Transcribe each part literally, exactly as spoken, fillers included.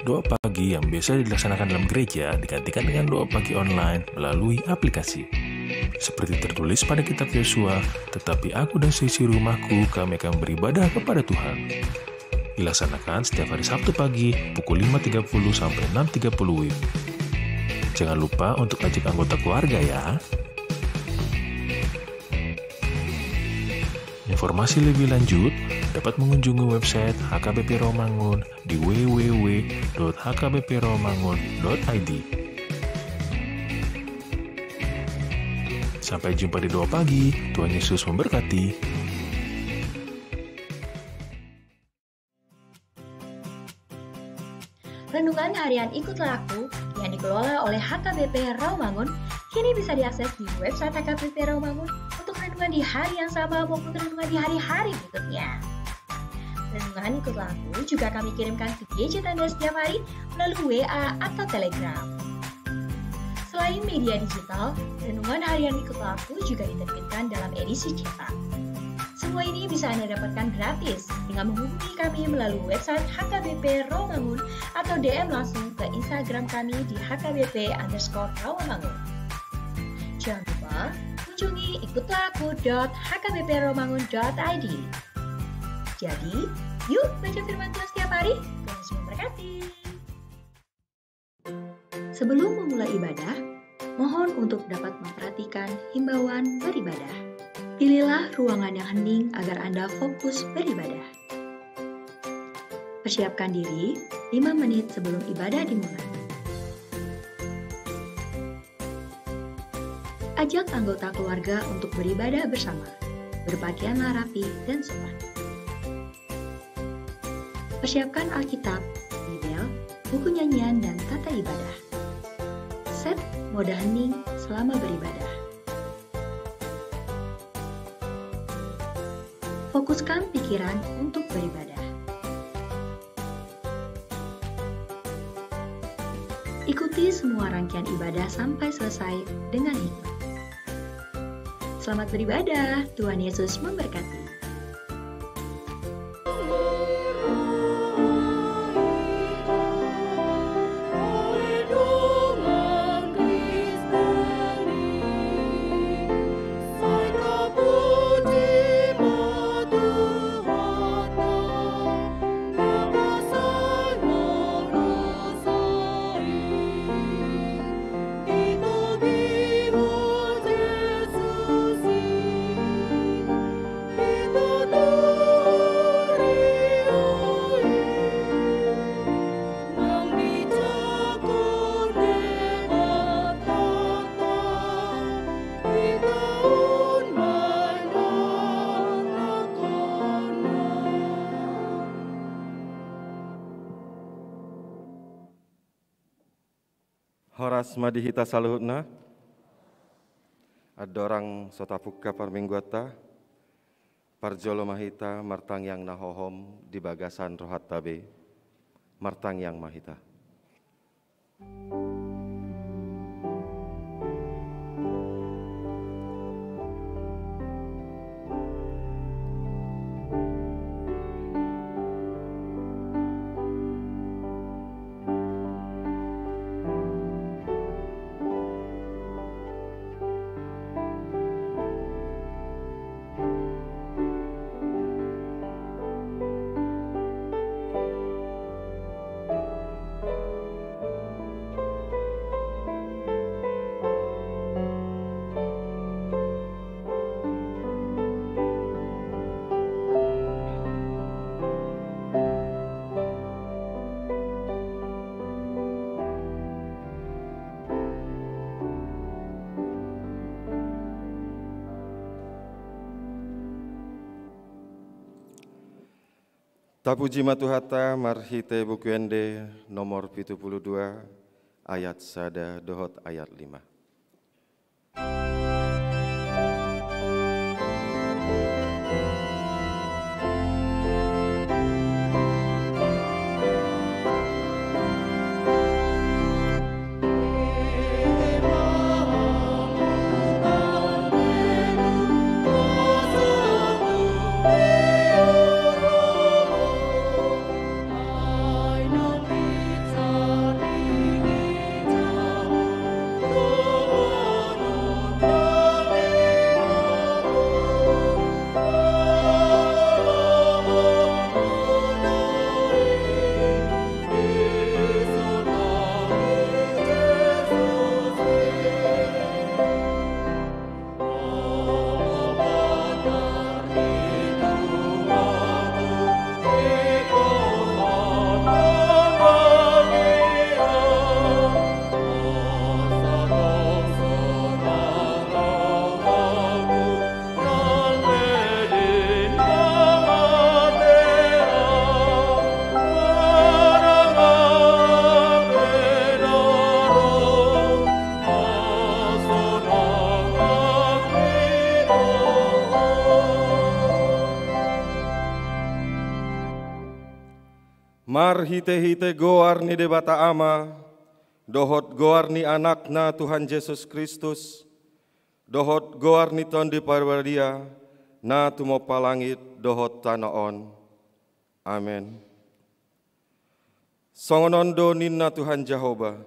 Doa pagi yang biasa dilaksanakan dalam gereja digantikan dengan doa pagi online melalui aplikasi. Seperti tertulis pada kitab Yosua, "Tetapi aku dan seisi rumahku, kami akan beribadah kepada Tuhan." Dilaksanakan setiap hari Sabtu pagi pukul lima tiga puluh sampai enam tiga puluh W I B. Jangan lupa untuk ajak anggota keluarga ya. Informasi lebih lanjut dapat mengunjungi website H K B P Rawamangun di w w w dot h k b p rawamangun dot i d. Sampai jumpa di Doa Pagi. Tuhan Yesus memberkati. Renungan Harian Ikutlah Aku yang dikelola oleh H K B P Rawamangun kini bisa diakses di website H K B P Rawamangun untuk renungan di hari yang sama maupun renungan di hari-hari berikutnya. Renungan Ikutlah Aku juga kami kirimkan ke gadget Anda setiap hari melalui W A atau Telegram. Selain media digital, Renungan Harian Ikutlah Aku juga diterbitkan dalam edisi cetak. Semua ini bisa Anda dapatkan gratis dengan menghubungi kami melalui website H K B P Rawamangun atau D M langsung ke Instagram kami di H K B P underscore Rawamangun. Jangan lupa kunjungi ikutlah aku dot h k b p rawamangun dot i d. Jadi, yuk baca firman Tuhan setiap hari. Tuhan Yesus memberkati. Sebelum memulai ibadah, mohon untuk dapat memperhatikan himbauan beribadah. Pilihlah ruangan yang hening agar Anda fokus beribadah. Persiapkan diri lima menit sebelum ibadah dimulai. Ajak anggota keluarga untuk beribadah bersama. Berpakaianlah rapi dan sopan. Persiapkan Alkitab, Bibel, buku nyanyian, dan tata ibadah. Set mode hening selama beribadah. Fokuskan pikiran untuk beribadah. Ikuti semua rangkaian ibadah sampai selesai dengan hikmat. Selamat beribadah, Tuhan Yesus memberkati. Horas ma di hita saluhutna. Andorang so tapungka parmingguanta, parjolo ma hita martangiang na hohom di bagasan rohanta be. Martangiang ma hita. Tapuji ma Tuhanta marhite Buku Ende nomor pitu pulu dua, ayat sada dohot ayat lima. Marhite-hite goar ni Debata Ama, dohot goar ni Anakna Tuhan Jesus Kristus, dohot goar ni Tondi Parbadia, na tumompa langit dohot tano on. Amen. Songon on do ninna Tuhan Jahowa: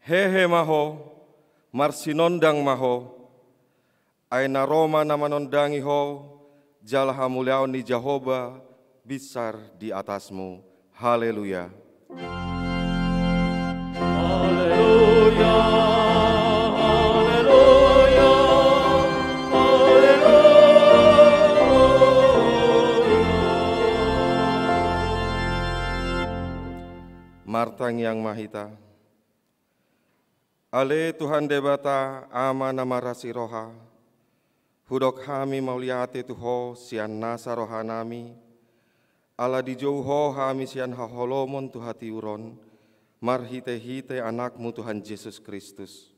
Hehe ma ho, marsinondang ma ho, ai na ro ma na manondangi ho, jala hamuliaon ni Jahowa binsar di atasmu. Haleluya. Haleluya, haleluya, haleluya. Martangiang ma hita. Ale Tuhan Debata, Ama na marasi roha, hudok hami mauliate tu Ho sian nasa rohanami, ala dijou Ho hami sian haholomon tu hatiuron, marhite-hite Anakmu Tuhan Jesus Kristus.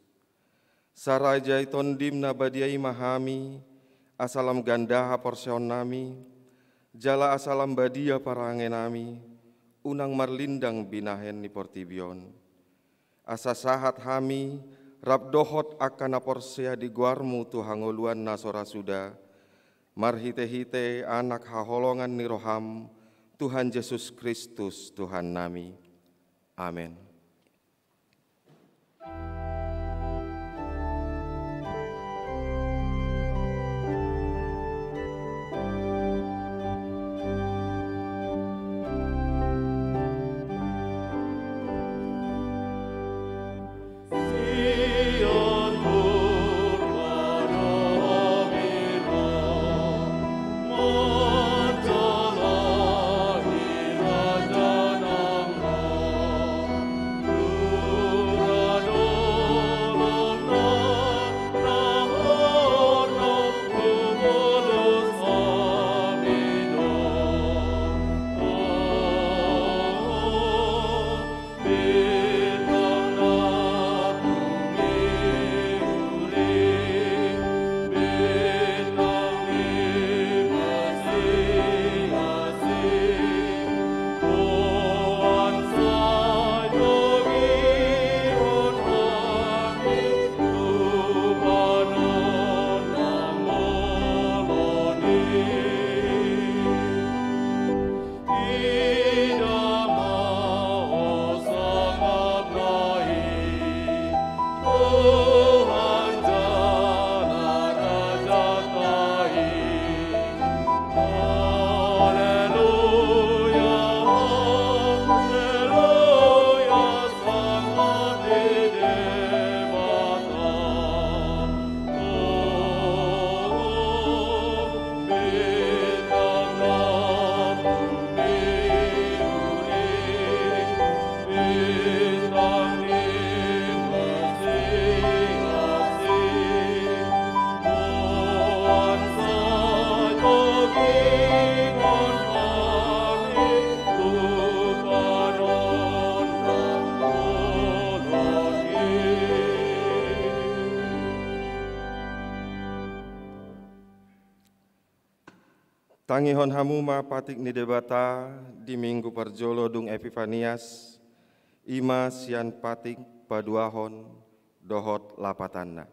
Saraja i Tondim na badia i ma hami, asa lam ganda haporseaonnami, jala asa lam badia parangenami, unang marlindang binahen ni portibi on. Asa sahat hami, rap dohot angka na porsea di goarmu tu hangoluan na so ra suda, marhite-hite Anak haholongan ni roham, Tuhan Jesus Kristus, Tuhannami. Amen. Tangihon hamu ma patik ni Debata di Minggu parjolo dung Epifanias, i ma sian patik paduahon dohot lapatanna.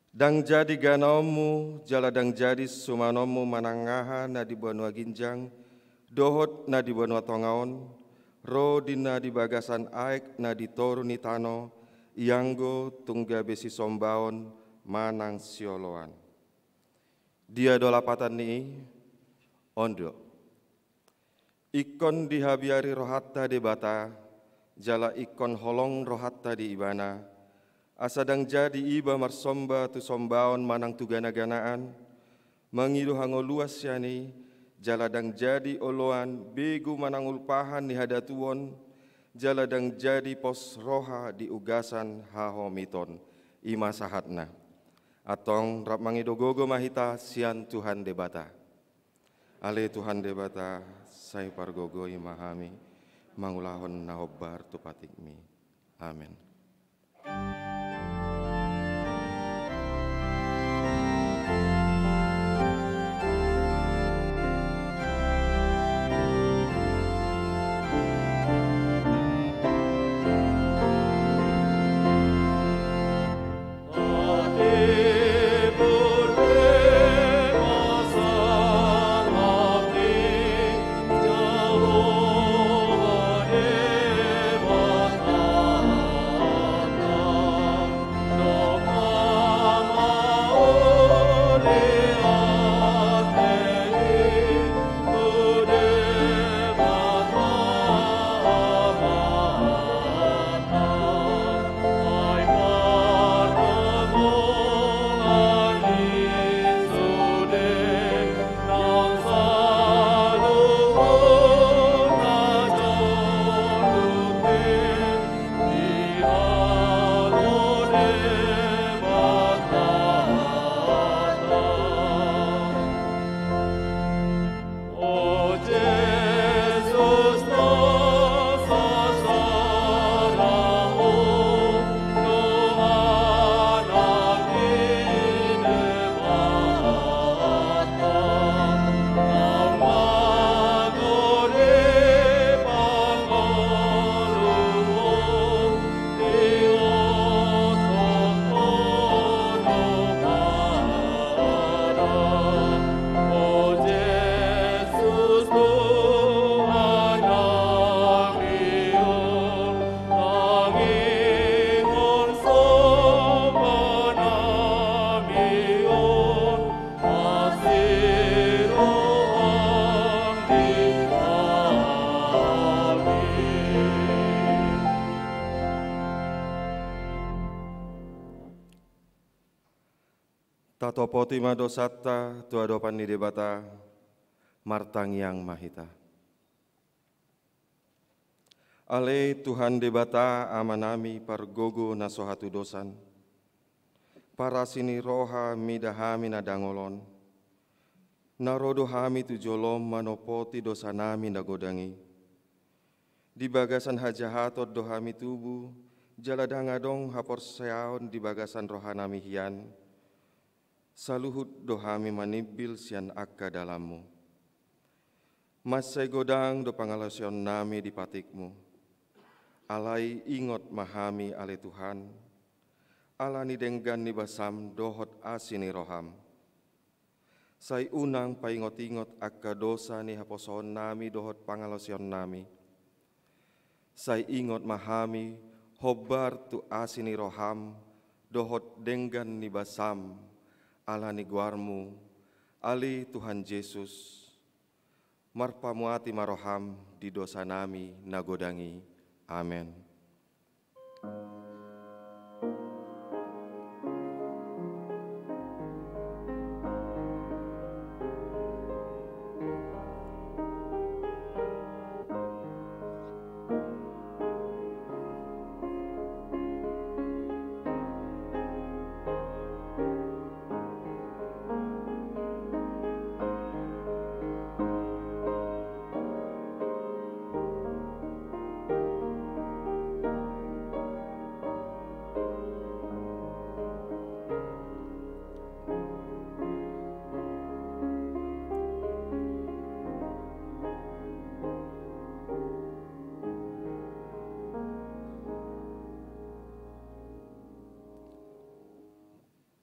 Ndang jadi ganaonmu, jala ndang jadi sumanonmu manang aha na di banua ginjang, dohot na di banua tonga on, ro di na di bagasan aek na di toru ni tano, ianggo tung gabe sisombaon manang sioloan. Dia do lapatan ni i? On do. Ingkon dihabiari rohanta Debata, jala ingkon holong rohanta di Ibana, asa ndang jadi iba marsomba tu sombaon manang tu gana-ganaan, mangido hangoluan sian i, jala ndang jadi oloan begu manang ulpahan ni hadatuon, jala ndang jadi pos roha di ugasan hahomiton. I ma sahatna. Antong rap mangido gogo ma hita sian Tuhan Debata. Ale Tuhan Debata, sai pargogoi ma hami mangulahon na hombar tu patikmi. Amen. Topoti ma dosanta tu adopan ni Debata. Martangiang ma hita. Ale Tuhan Debata Amanami pargogo na so hatudosan, parasi ni roha mida hami na dangol on, na ro do hami tu jolom manopoti dosanami na godang i. Di bagasan hajahaton do hami tubu, jala ndang adong haporseaon di bagasan rohanami hian, saluhut do hami manimbil sian angka dalanmu. Mansai godang do pangalaosionnami di patikmu. Alai ingot ma hami ale Tuhan, ala ni denggan ni basam dohot asi ni roham. Sai unang paingot-ingot angka dosa ni haposoonnami dohot pangalaosionnami. Sai ingot ma hami hombar tu asi ni roham dohot denggan ni basam, ala ni goarmu, ale Tuhan Jesus. Marpamuati ma roham di dosanami na godang i. Amen.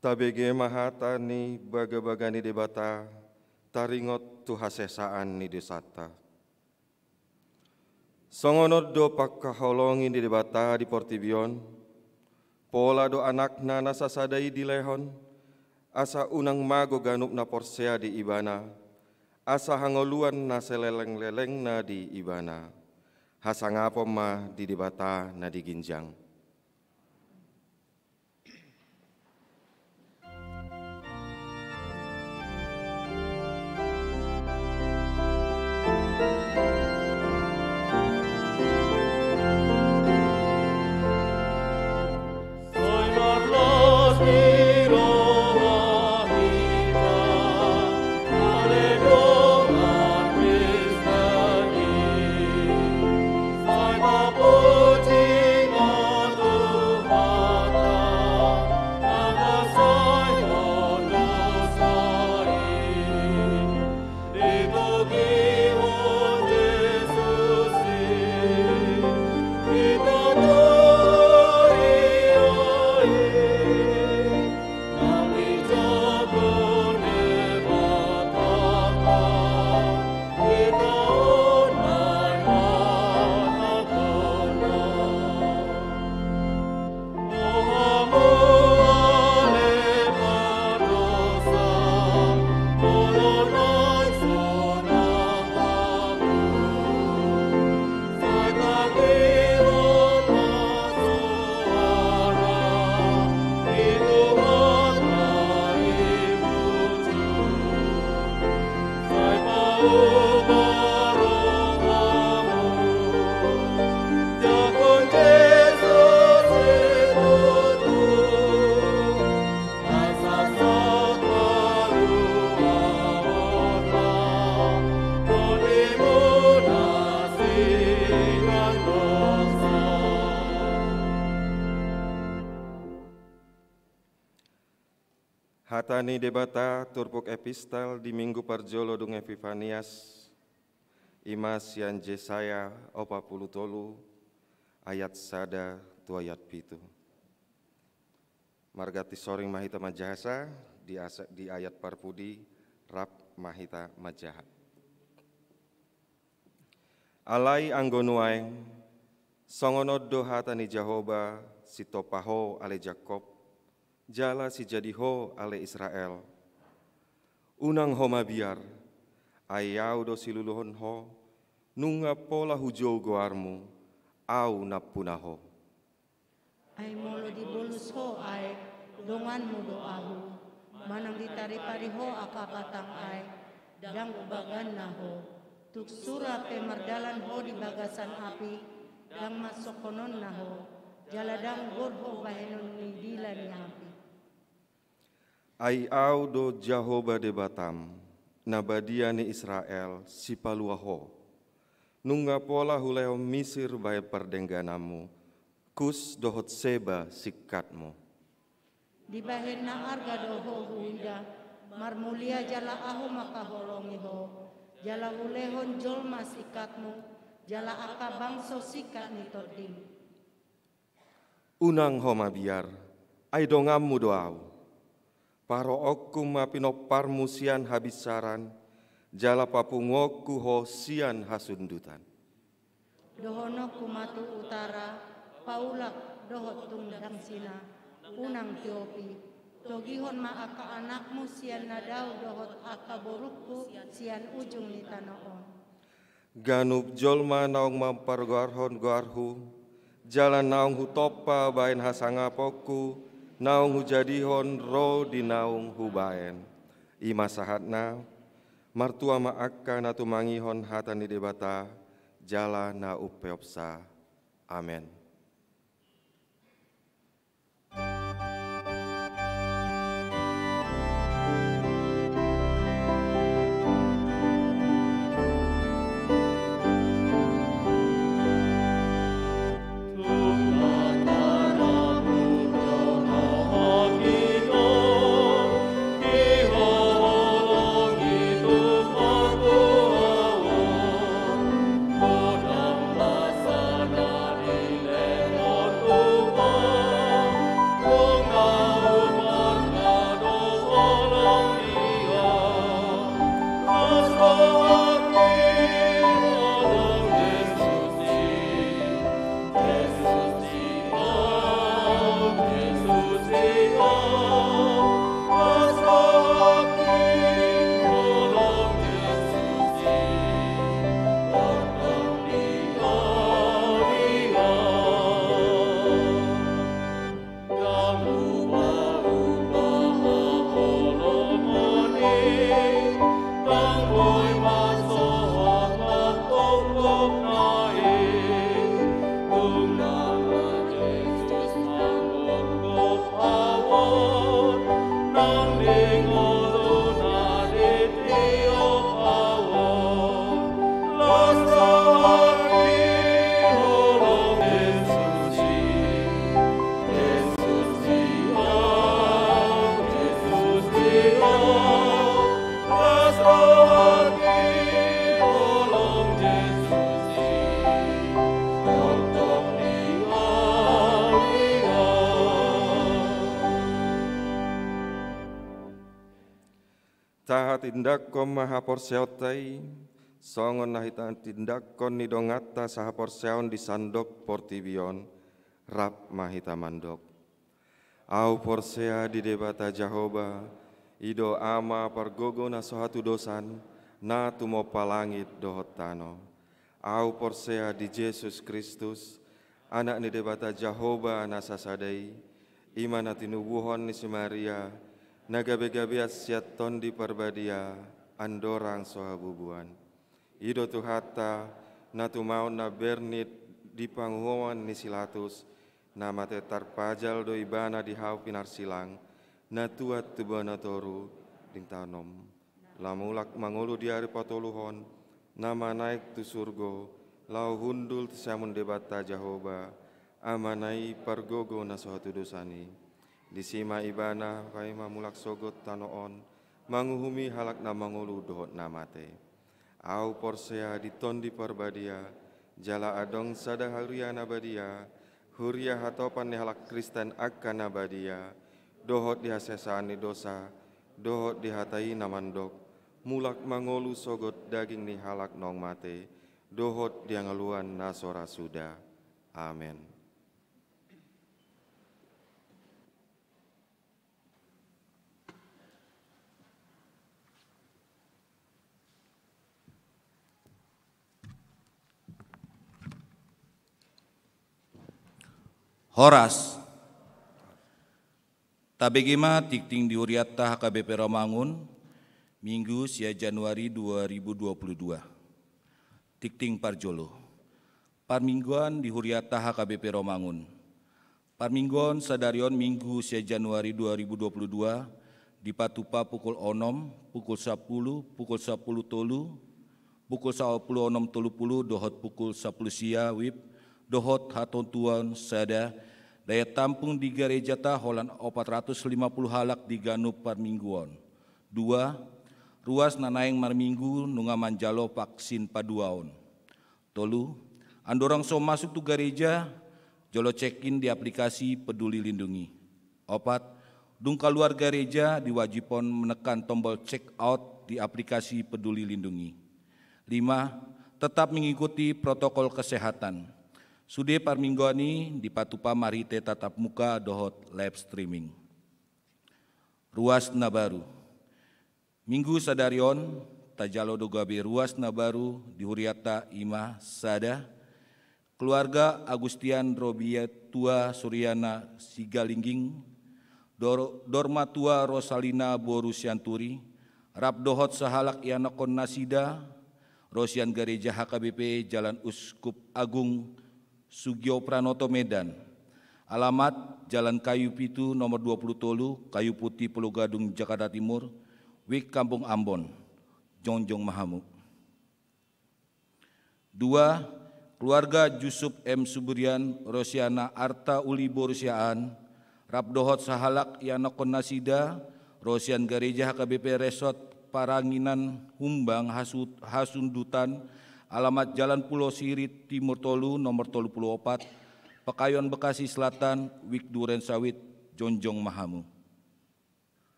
Tabege ma hata ni bagabaga ni Debata, taringot tu hasesaan ni dosanta. Songon on do pangkaholongi ni Debata di portibi on, pola do Anakna na sasada i dilehon, asa unang mago ganup na porsea di Ibana, asa hangoluan na saleleng-lelengna di Ibana. Hasangapon ma di Debata na di ginjang. Hata ni Debata turpuk epistel di Minggu parjolo dung Epifanias, i ma sian Jesaya opat pulu tolu ayat sada tu ayat pitu. Marganti soring ma hita manjahasa, di asa-, di ayat parpudi rap ma hita manjaha. Alai anggo nuaeng, songon on do hata ni Jahowa, sitompa ho ale Jakkob, jala sijadi ho ale Israel. Unang ho mabiar, ai Ahu do siluluhon ho, nunga pola hujou goarmu, Ahu nampuna ho. Ai molo dibolus ho aek, donganmu do Ahu, Manang ditaripari ho angka batang aek, ndang ubaganna ho. Tung sura pe mardalan ho di bagasan api, ndang mansongononna ho, jala ndang gor ho bahenon ni dila ni api. Ai Ahu do Jahowa Debatam, na badia ni Israel, Sipalua ho. Nunga pola Hulehon Misir bahen pardenggananmu, Kus dohot Seba singkatmu. Dibahen na arga do ho huida, marmulia jala Ahu mangkaholongi ho, jala Hulehon jolma singkatmu, jala angka bangso singkat ni tondim. Unang ho mabiar, ai donganmu do Ahu. Paroonku ma pinomparmu sian habinsaran, jala papunguonku ho sian hasundutan. Dohononku ma tu utara, paulak dohot tu dangsina, unang tiopi. Togihon ma angka anakmu sian na dao dohot angka borungku sian ujung ni tano on. Ganup jolma naung mampargoarhon goarhu, jala naung hutompa bahen hasangaponku, naung hujadihon ro di naung hubahen. I ma sahatna. Martua ma angka na tumangihon hata ni Debata, jala na umpeopsa. Amen. Tahatindangkon ma haporseaonta i, songon na hita tindangkon ni donganta sahaporseaon di sandok portibi on, rap ma hita mandok. Ahu porsea di Debata Jahowa, i do Ama pargogo na so hatudosan, na tumompa langit dohot tano. Ahu porsea di Jesus Kristus, Anak ni Debata Jahowa na sasada i, i ma na tinubuhon ni si Maria, na gabegabean sian Tondi Parbadia, andorang so habubuan. I do Tuhanta, na tumaon na bernit di panguhuman ni si Latus, na mate tarpajal do ibana di hau pinarsilang, na tuat tu bona toru, dingtanom. Laho mulak mangolu di ari patoluhon, na manaek tu surgo, laho hundul tu siamun Debata Jahowa, Amana i pargogo na so hatudosan i. Disi ma ibana paima mulak sogot tano on, manguhumi halak na mangolu dohot na mate. Ahu porsea di Tondi Parbadia, jala adong sada huria na badia, huria hatopan ni halak Kristen angka na badia, dohot di hasesaan ni dosa, dohot di hata i na mandok, mulak mangolu sogot daging ni halak naung mate, dohot di hangoluan na so ra suda. Amen. Horas. Tabege ma tingting di hurianta H K B P Rawamangun, Minggu sia Januari dua ribu dua puluh dua. Tingting parjolo. Parmingguan di hurianta H K B P Rawamangun. Parmingguan sadari on Minggu sia Januari dua ribu dua puluh dua, dipatupa pukul onom, pukul sapuluh, pukul sapuluh tolu, pukul sapuluh onom tolu puluh dohot pukul sapuluh sia wib, dohot hatontuan sada, daya tampung di garejata holan opat ratus lima puluh halak di ganup parmingguan. Dua, ruas na naeng marminggu nunga manjalo vaksin paduaon. Tolu, andorang so masuk tu gareja, jolo check in di aplikasi Peduli Lindungi. Opat, dung kaluar gareja diwajibhon menekan tombol check out di aplikasi Peduli Lindungi. Lima, tetap mengikuti protokol kesehatan. Sude parmingguan i dipatupa marhite tatap muka dohot live streaming. Ruas na baru. Minggu sadari on, tajalo do gabe ruas na baru di hurianta, i ma sada, keluarga Agustian Robiatua Suryana Sigalingging, Dor-, Dormatua Rosalina boru Sianturi, rap dohot sahalak ianakhon nasida, ro sian gareja H K B P Jalan Uskup Agung Sugiopranoto Medan. Alamat Jalan Kayu Pitu nomor dua puluh tolu, Kayu Putih, Pulo Gadung, Jakarta Timur, wik Kampung Ambon. Jongjong ma hamu. Dua, keluarga Jusup M Suburian, Rosiana Arta Uli boru Siaan, rap dohot sahalak ianakhon nasida, ro sian gareja H K B P Resort Paranginan Humbang Hasu-, Hasundutan, alamat Jalan Pulo Sirit Timur tolu, nomor tolu puluh opat, Pekayon, Bekasi Selatan, wik Duren Sawit. Jongjong ma hamu.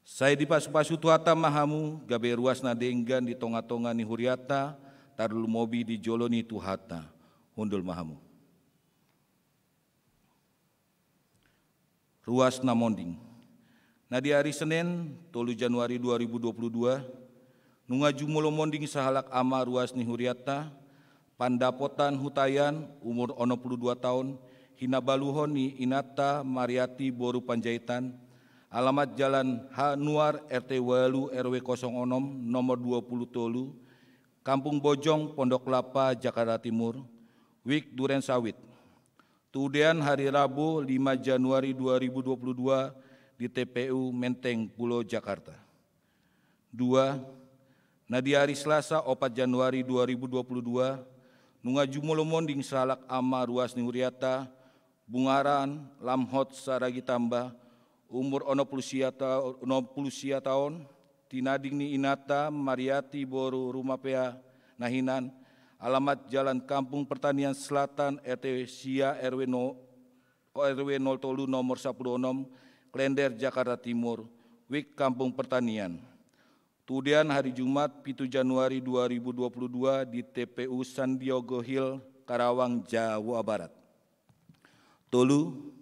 Sai dipasupasu Tuhanta ma hamu, gabe ruas na denggan di tongatonga ni hurianta, tarlumobi di jolo ni Tuhanta. Hundul ma hamu. Ruas na monding. Na di ari Senen, tolu Januari dua ribu dua puluh dua, nunga jumolo monding sahalak ama ruas ni hurianta, Pandapotan Hutayan, umur onom puluh dua taon, hinabaluhon ni inanta Mariati boru Panjaitan, alamat Jalan Hanuar, R T walu, R W kosong onom, nomor dua puluh tolu, Kampung Bojong, Pondok Kelapa, Jakarta Timur, wik Duren Sawit. Tudean hari Rabu, lima Januari dua ribu dua puluh dua, di T P U Menteng Pulo Jakarta. Dua, na di ari Selasa, opat Januari dua ribu dua puluh dua, nunga jumolo monding sahalak ama ruas ni hurianta, Bungaran Lamhot Saragitamba, umur onom puluh sia ta-, onom puluh sia taon, tinading ni inanta Mariati boru Rumapea na hinan, alamat Jalan Kampung Pertanian Selatan, R T sia, R W no-, R W nol tolu, nomor sapuluh onom, Klender, Jakarta Timur, wik Kampung Pertanian. Tudean hari Jumat, pitu Januari dua ribu dua puluh dua, di T P U San Diego Hill, Karawang, Jawa Barat. Tolu,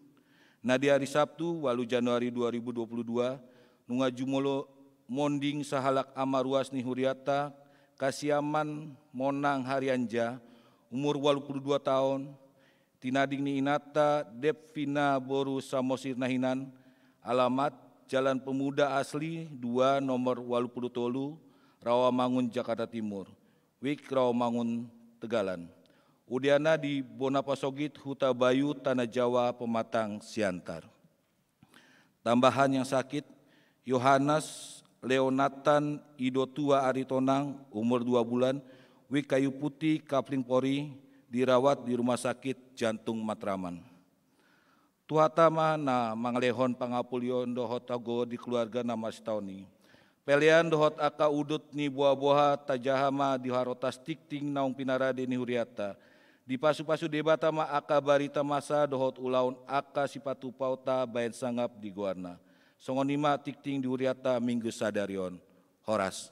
na di ari Sabtu, walu Januari dua ribu dua puluh dua, nunga jumolo monding sahalak ama ruas ni hurianta, Kasiaman Monang Harianja, umur walu puluh dua taon, tinading ni inanta Devina boru Samosir na hinan, alamat Jalan Pemuda Asli dua, nomor walu puluh tolu, Rawamangun, Jakarta Timur, wik Rawamangun, Tegalan. Udeanna di Bona Pasogit, Huta Bayu, Tanah Jawa, Pematang Siantar. Tambahan yang sakit, Yohanes Leonatan Idotua Aritonang, umur dua bulan, wik Kayu Putih, Kafling Pori, dirawat di Rumah Sakit Jantung Matraman. Tuhanta ma na mangalehon pangapulion dohot hagogoon di keluarga na marsitaon i. Pelean dohot angka udut ni boaboa tajaha ma di harotas tingting naung pinarade ni hurianta. Dipasupasu Debata ma angka barita masa dohot ulaon angka sipatupaonta baen sangap di goarna. Songon i ma tingting di hurianta Minggu sadari on. Horas.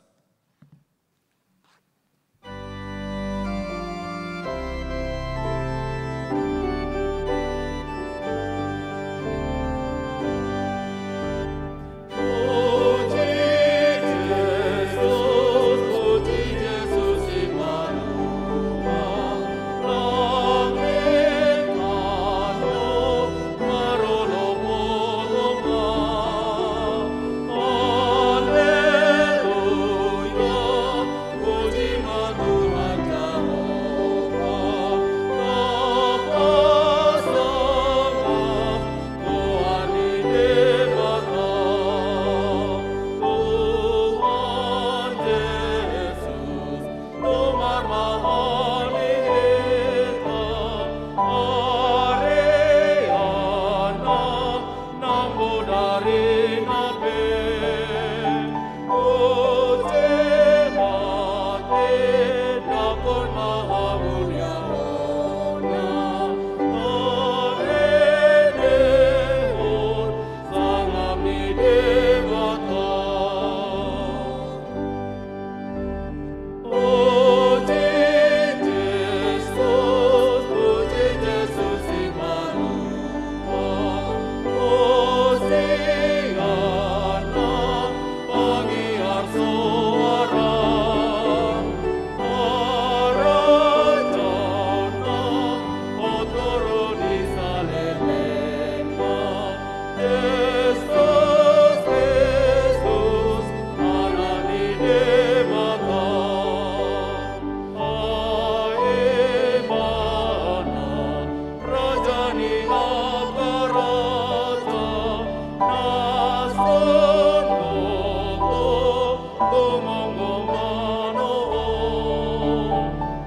Tumonggo ma on,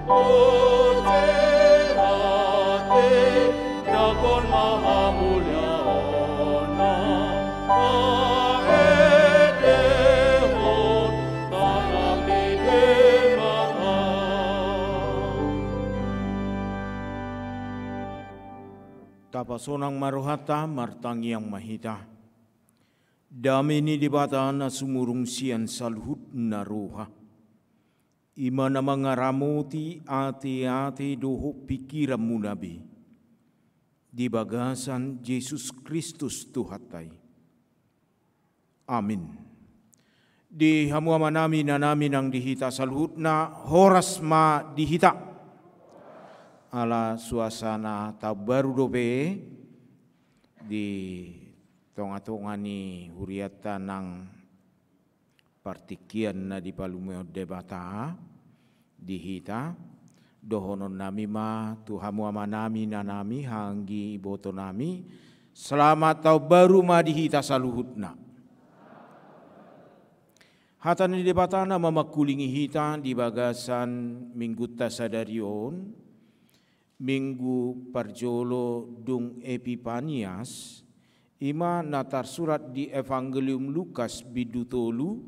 O Tuhan, dapot ma hamuliaonna, paendehon tano di Debata. Tapasonang ma rohanta, martangiang ma hita. Dame ni Debata na sumurung sian saluhut na roha, i ma na mangaramoti ateate dohot pingkiranmuna be, di bagasan Jesus Kristus Tuhanta i. Amin. Di hamu amanami, inanami nang di hita saluhutna, horas ma di hita. Ala suasana taon baru dope di tongatonga ni hurianta nang partingkian na dipalumehon Debata di hita, dohononnami ma tu hamu amanami, inanami, haha anggi ibotonami, selamat taon baru ma di hita saluhutna. Hata ni Debata na mamangkulingi hita di bagasan minggunta sadari on, Minggu parjolo dung Epipanias, i ma na tarsurat di Evangelium Lukas bindu tolu,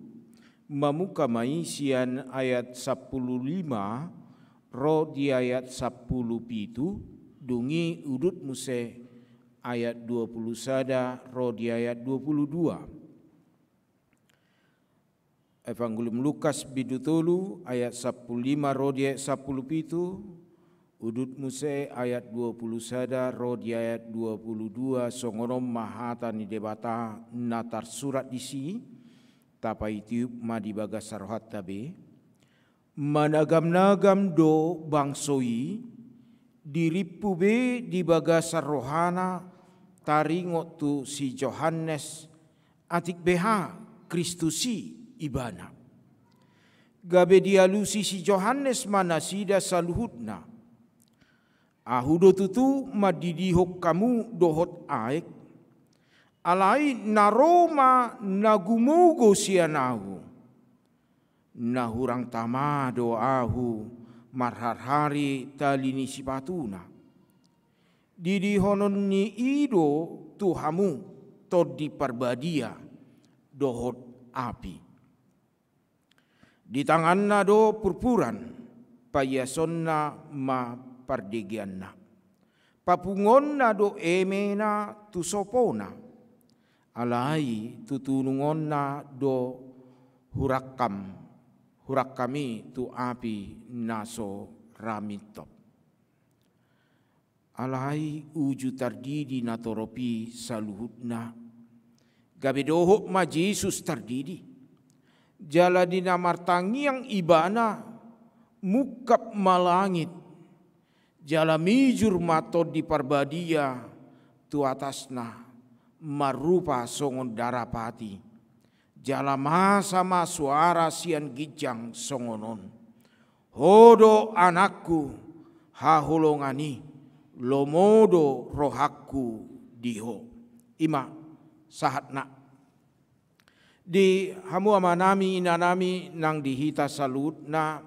mamungka ma i sian ayat sampulu lima ro di ayat sampulu pitu, dung i udut muse ayat dua pulu sada ro di ayat dua pulu dua. Evangelium Lukas bindu tolu ayat sampulu lima ro di ayat sampulu pitu, udut muse ayat dua pulu sada ro di ayat dua pulu dua, songon on ma hata ni Debata na tarsurat disi, tapaitiup ma di bagasan rohanta be. Managamnagam do bangso i, dirimpu be di bagasan rohana taringot tu si Johannes, atik beha Kristus i ibana. Gabe dialusi si Johannes ma nasida saluhutna. Ahu do tutu mandidihon hamu dohot aek, alai na ro ma na gumogo sian ahu, na hurang tama do ahu marharhari tali ni sipatuna. Didihononni i do tu hamu Tondi Parbadia dohot api. Di tanganna do purpuran, paiasonna ma pardegeanna. Papunguonna do emena tu sopona, alai tutunungonna do hurangkam, hurangkam i tu api na so ra mintop. Alai uju tardidi natorop i saluhutna, gabe dohot ma Jesus tardidi. Jala di na martangiang ibana, mungkap ma langit. Jala mijur ma Tondi Parbadia tu atasna, marrupa songon darapati. Jala masa ma suara sian ginjang songon on: Ho do Anakku haholongan i, lomo do rohangku di Ho. I ma sahatna. Di hamu amanami, inanami, nang di hita saluhutna,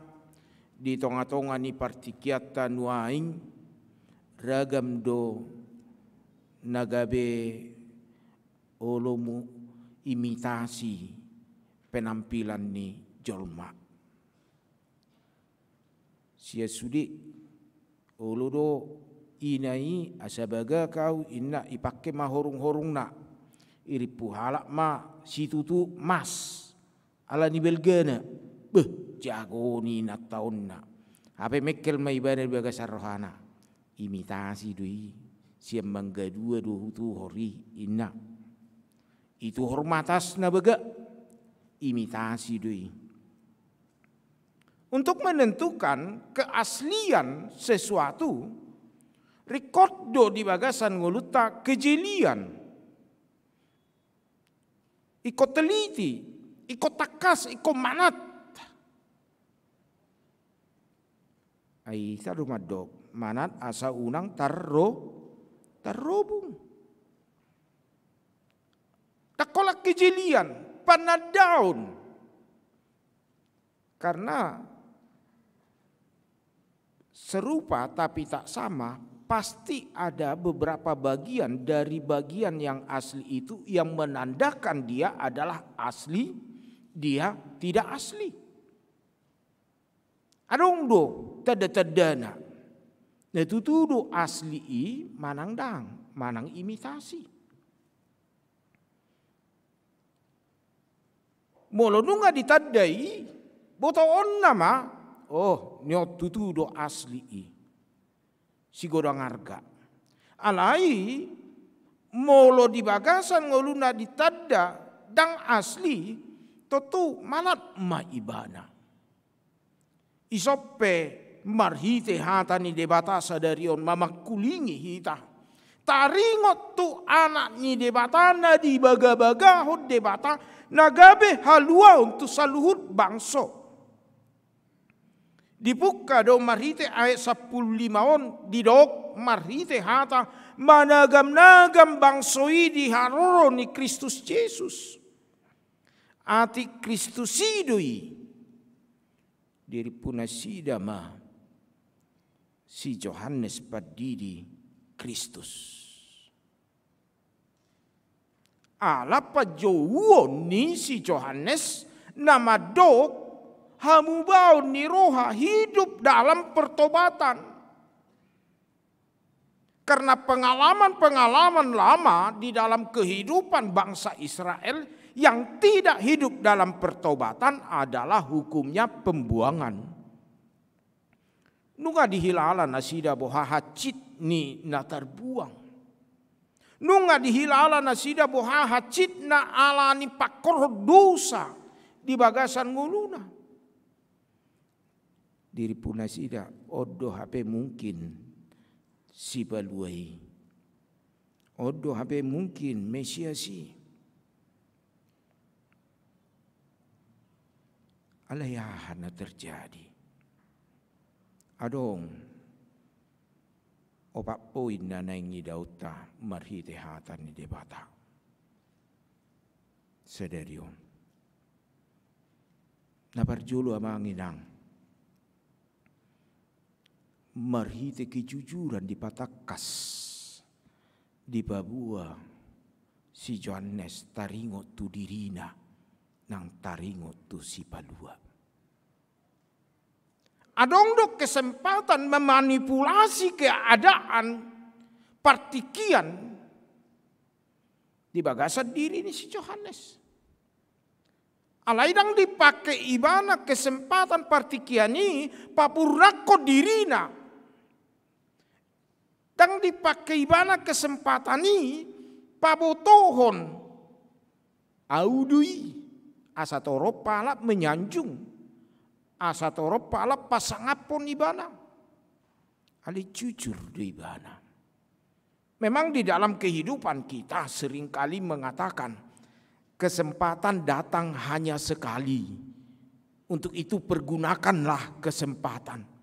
di tongatonga ni partingkianta nuaeng, ragam do na gabe olomu imitasi penampilan ni jolma. Sian sude, olo do ina i, asa bagak ahu, inna, ipangke ma horunghorungna. Irimpu halak ma situtu mas ala ni balgana. Beh, jago ni inanta on na. Hape mengkel ma ibana di bagasan rohana. Imitasi do i, sian mangga dua do hutuhor i, inna. Ituhor ma atasna bagak, imitasi do i. Untuk menentukan keaslian sesuatu, ringkot do di bagasan ngolunta kejelian. Ingkon teliti, ingkon tangkas, ingkon manat. Ai hita do mandok, manat asa unang tarro-, tarrobung. Ndang holan kejelian, panandaon. Karena serupa tapi tak sama, pasti ada beberapa bagian dari bagian yang asli itu yang menandakan dia adalah asli, dia tidak asli. Adong do tanda-tandana. Na tutu do asli i manang ndang, manang imitasi. Molo nunga ditandai, botoonna ma, oh, ni on tutu do asli i. Sigodang arga. Alai, molo di bagasan ngoluna ditanda ndang asli, tontu manat ma ibana. Ison pe marhite hata ni Debata sadari on mamangkulingi hita. Taringot tu Anak ni Debata na dibagabagahon Debata na gabe haluaon tu saluhut bangso. Dipungka do marhite ayat sampulu lima on, didok marhite hata managamnagam bangso i di haroro ni Kristus Jesus. Atik Kristus i do i. Dirimpu nasida ma si Johannes Pandidi Kristus. Ala panjouon ni si Johannes na mandok hamubaon ni roha, hidup dalam pertobatan. Karena pengalaman-pengalaman lama di dalam kehidupan bangsa Israel yang tidak hidup dalam pertobatan adalah hukumnya pembuangan. Nunga dihilala nasida boha hansit ni na tarbuang. Nunga dihilala nasida boha hansit na ala ni pangkorhon dosa di bagasan ngoluna. Dirimpu nasida, on do hape mungkin Sipalua i. On do hape mungkin Mesias i. Alai aha na terjadi? Adong opat poin na naeng idaonta marhite hata ni Debata sadari on. Na parjolo, amang inang, marhite kejujuran dipatangkas, dipaboa si Johannes taringot tu dirina nang taringot tu Sipalua. Adong do kesempatan memanipulasi keadaan partingkian di bagasan diri ni si Johannes. Alai ndang dipake ibana kesempatan partingkian i papurnakkon dirina. Ndang dipake ibana kesempatan i pabotohon, au do i, asa torop halak menyanjung, asa torop halak pasangaphon ibana. Alai jujur do ibana. Memang di dalam kehidupan kita seringkali mengatakan, kesempatan datang hanya sekali. Untuk itu pergunakanlah kesempatan.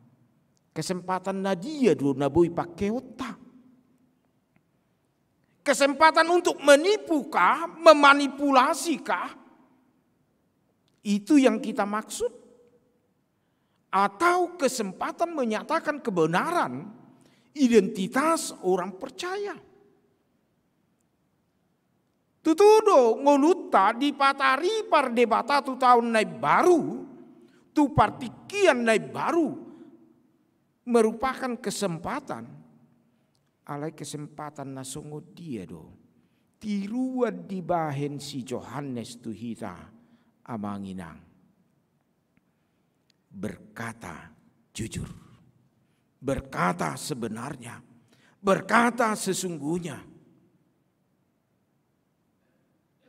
Kesempatan na dia do na boi pakeonta? Kesempatan untuk menipu kah, memanipulasi kah? Itu yang kita maksud? Atau kesempatan menyatakan kebenaran identitas orang percaya? Tutu do, ngolunta dipataripar Debata tu taon na imbaru, tu partingkian na imbaru, merupakan kesempatan. Alai kesempatan na songon dia do tiruan dibahen si Johannes tu hita, amang inang? Berkata jujur, berkata sebenarnya, berkata sesungguhnya.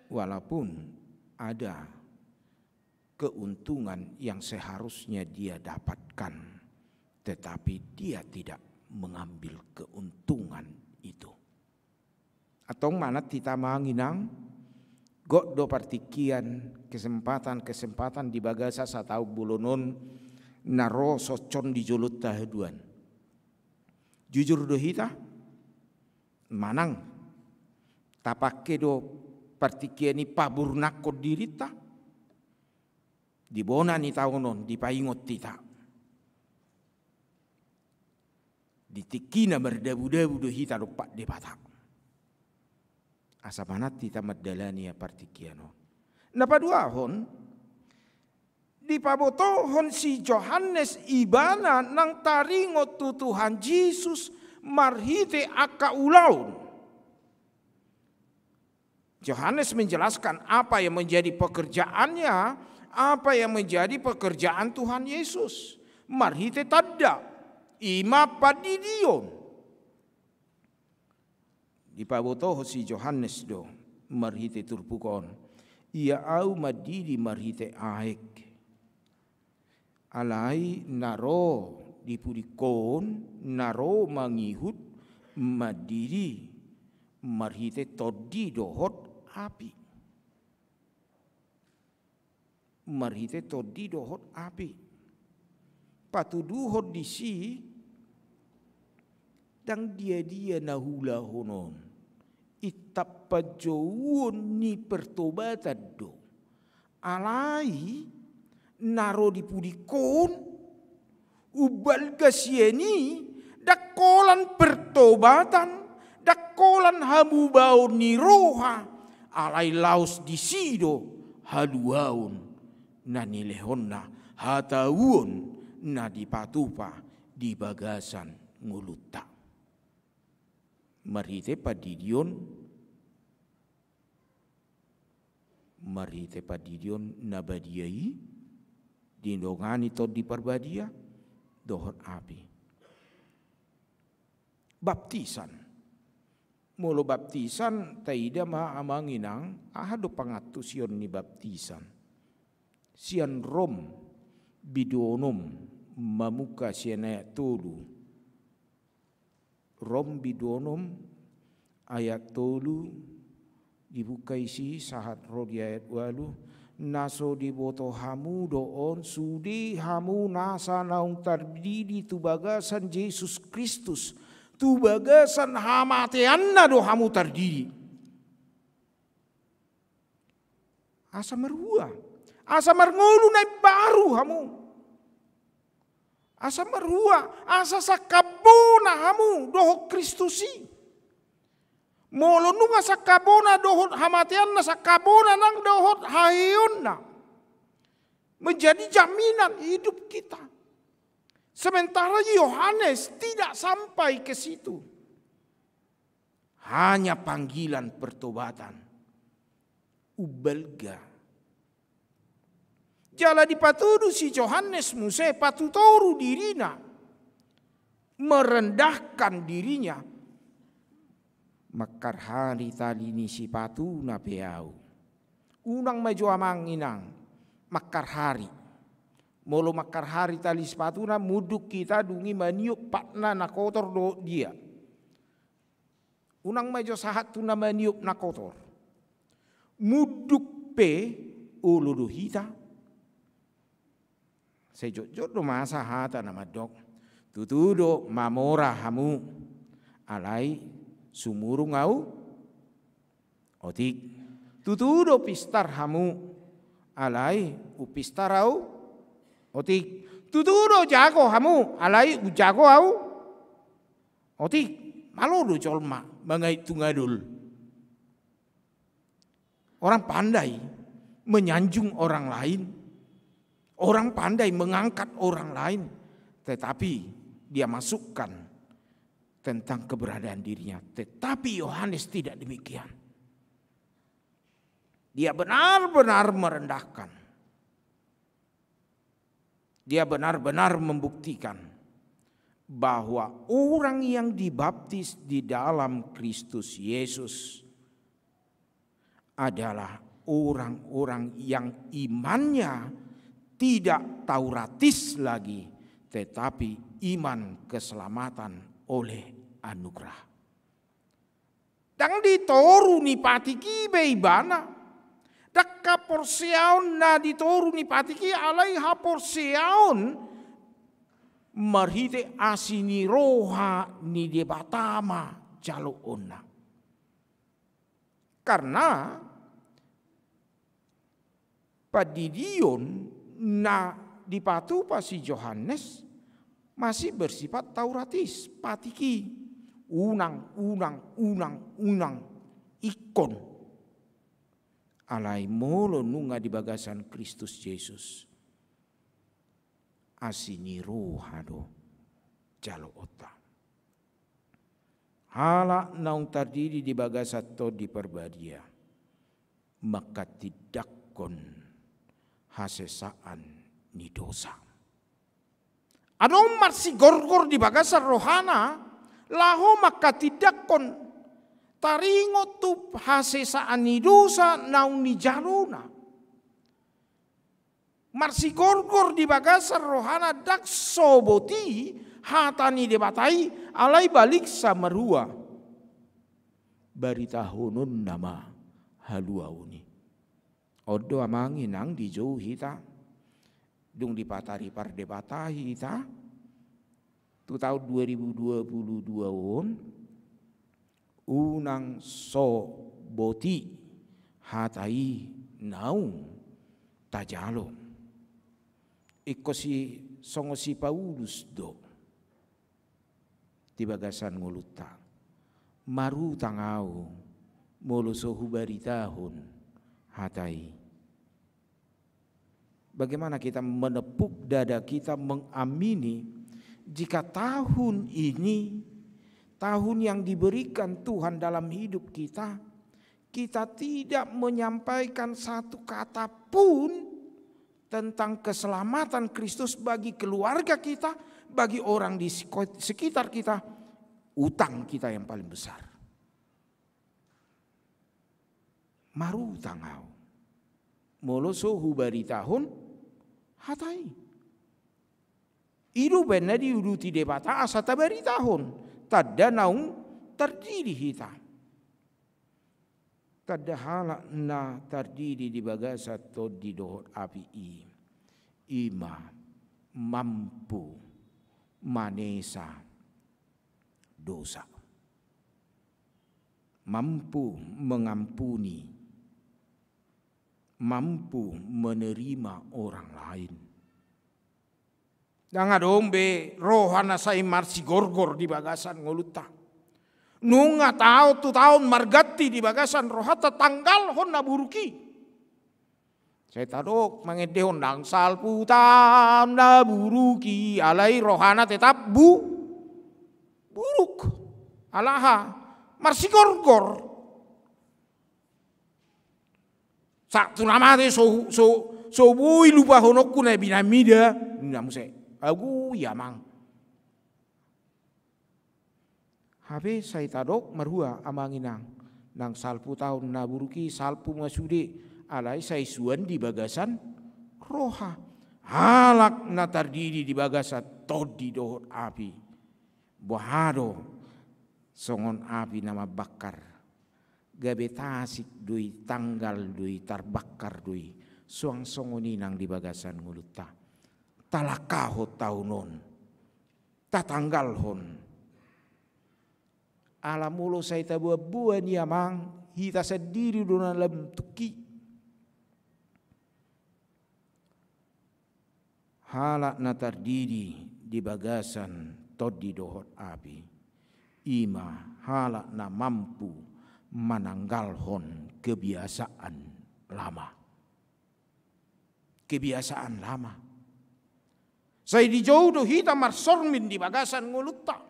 Walaupun ada keuntungan yang seharusnya dia dapatkan, tetapi dia tidak mengambil keuntungan itu. Antong manat hita, amang inang, gok do partingkian, kesempatan-kesempatan di bagasan sataon bolon on na ro songon di jolonta haduan. Jujur do hita? Manang tapake do partingkian i papurnakkon dirinta? Di bona ni taon on dipaingot hita. Di tingkina mardabudabu do hita dompak Debata. Asa manat hita mandalani ia partingkian on. Na paduahon, dipabotohon si Johannes ibana nang taringot tu Tuhan Jesus marhite angka ulaon. Johannes menjelaskan apa yang menjadi pekerjaannya, apa yang menjadi pekerjaan Tuhan Yesus. Marhite tanda, ima pandidion. Dipabotohon si Johannes do marhite turpuk on. Ia ahu mandidi marhite aek. Alai na ro di pudingkon, na ro mangihut mandidi marhite tondi dohot api. Marhite tondi dohot api. Patuduhon disi, ndang diadia na huulahon on. Intap panjouon ni pertobatan do. Alai na ro di pudingkon, umbalga sian i, ndang holan pertobatan, ndang holan hamubaon ni roha, alai laos disi do haluaon na nilehonna, hatauon na dipatupa di bagasan ngolunta. Marhite pandidion, marhite pandidion na badia i, didongani Tondi Parbadia dohot api. Baptisan. Molo baptisan, taida ma amang inang, aha do pangantusion ni baptisan. Sian Rom bindu onom, mamungka sian ayat tolu. Rom bindu onom ayat tolu, dibuka disi sahat ro di ayat ualu. Na so diboto hamu do on, sude hamu nasa naung tardidi tu bagasan Jesus Kristus, tu bagasan hamateanna do hamu tardidi. Asa marhua, asa marngolu na imbaru hamu. Asa marhua, asa sangkap bona hamu dohot Kristus i. Molo nunga sangkap bona dohot hamateanna, sangkap bona nang dohot haheheonna. Menjadi jaminan hidup kita. Sementara Yohanes tidak sampai ke situ. Hanya panggilan pertobatan. Umbalga. Jala dipatudu si Johannes muse patutoru dirina. Merendahkan dirinya. Mangkarhari tali ni sipatuna pe ahu. Unang ma jo amang inang, mangkarhari. Molo mangkarhari tali sipatuna, munduk hita dung i maniop patna na kotor dohot dia. Unang ma jo sahat tu na maniop na kotor. Munduk pe olo do hita. Sai jotjot do masa hata na mandok. Tutu do mamora hamu, alai sumurung ahu otik. Tutu do pistar hamu, alai umpistar ahu otik. Tutu do jago hamu, alai ujago ahu otik. Malo do jolma mangait tu ngadol. Orang pandai menyanjung orang lain, orang pandai mengangkat orang lain, tetapi dia masukkan tentang keberadaan dirinya. Tetapi Yohanes tidak demikian. Dia benar-benar merendahkan. Dia benar-benar membuktikan bahwa orang yang dibaptis di dalam Kristus Yesus adalah orang-orang yang imannya tidak Tauratis lagi, tetapi iman keselamatan oleh anugerah. Ndang ditoru ni patik i be ibana. Ndang haporseaon na ditoru ni patik i, alai haporseaon marhite asi ni roha ni Debata ma jaloonna. Karna pandidion na dipatupa si Johannes masih bersifat Tauratis, patiki, unang, unang, unang, unang, ingkon. Alai molo nunga di bagasan Kristus Jesus, asi ni roha do jaloonta. Halak naung tardidi di bagasan Tondi Parbadia manghatindanghon hasesaan ni dosa. Adong marsigorgor di bagasan rohana laho manghatindanghon taringot tu hasesaan ni dosa naung nijalona. Marsigorgor di bagasan rohana ndang so boti hata ni Debata i, alai baliksa marua baritahononna ma haluaon i. On do amang inang dijou hita. Dung dipatari pardebata hita tu taon dua ribu dua puluh dua on, unang so boti hata i naung tajalo. Ingkon si songon si Paulus do di bagasan ngolunta. Marutang ahu molo so hubaritahon hata i. Bagaimana kita menepuk dada kita mengamini jika tahun ini, tahun yang diberikan Tuhan dalam hidup kita, kita tidak menyampaikan satu kata pun tentang keselamatan Kristus bagi keluarga kita, bagi orang di seko-, sekitar kita, utang kita yang paling besar. Marutang ahu molo so hubaritahon hata i. I do umbahen na diuduti Debata asa tabaritahon tanda naung tardidi hita. Tanda halak na tardidi di bagasan Tondi dohot Api i, i ma mampu manesa dosa, mampu mengampuni, mampu menerima orang lain. Ndang adong be roha na sai marsigorgor di bagasan ngolunta. Nunga taon tu taon marganti di bagasan rohanta, tanggalhon na buruk i. Sai tadok mangendehon ndang salpu taon na buruk i, alai rohana tetap bu-, buruk. Ala aha? Marsigorgor. Sahat tu na mate so, so, so boi lupahononku na binamida. Ninna muse, agu i amang. Hape sai tadok marhua amang inang, ndang salpu taon na buruk i, salpu ma sude, alai sai suan di bagasan roha. Halak na tardidi di bagasan Tondi dohot Api, boha do songon api na mambakar. Gabe tasik do i, tanggal do i, tarbakar do i. Suang songon i nang di bagasan ngolunta. Talangkahon taon on, tatanggalhon. Ala molo sai taboanboan i amang, hita sandiri do na lam tungki. Halak na tardidi di bagasan Tondi dohot Api, i ma halak na mampu mananggalhon kebiasaan lama. Kebiasaan lama. Sai dijou do hita marsormin di bagasan ngolunta.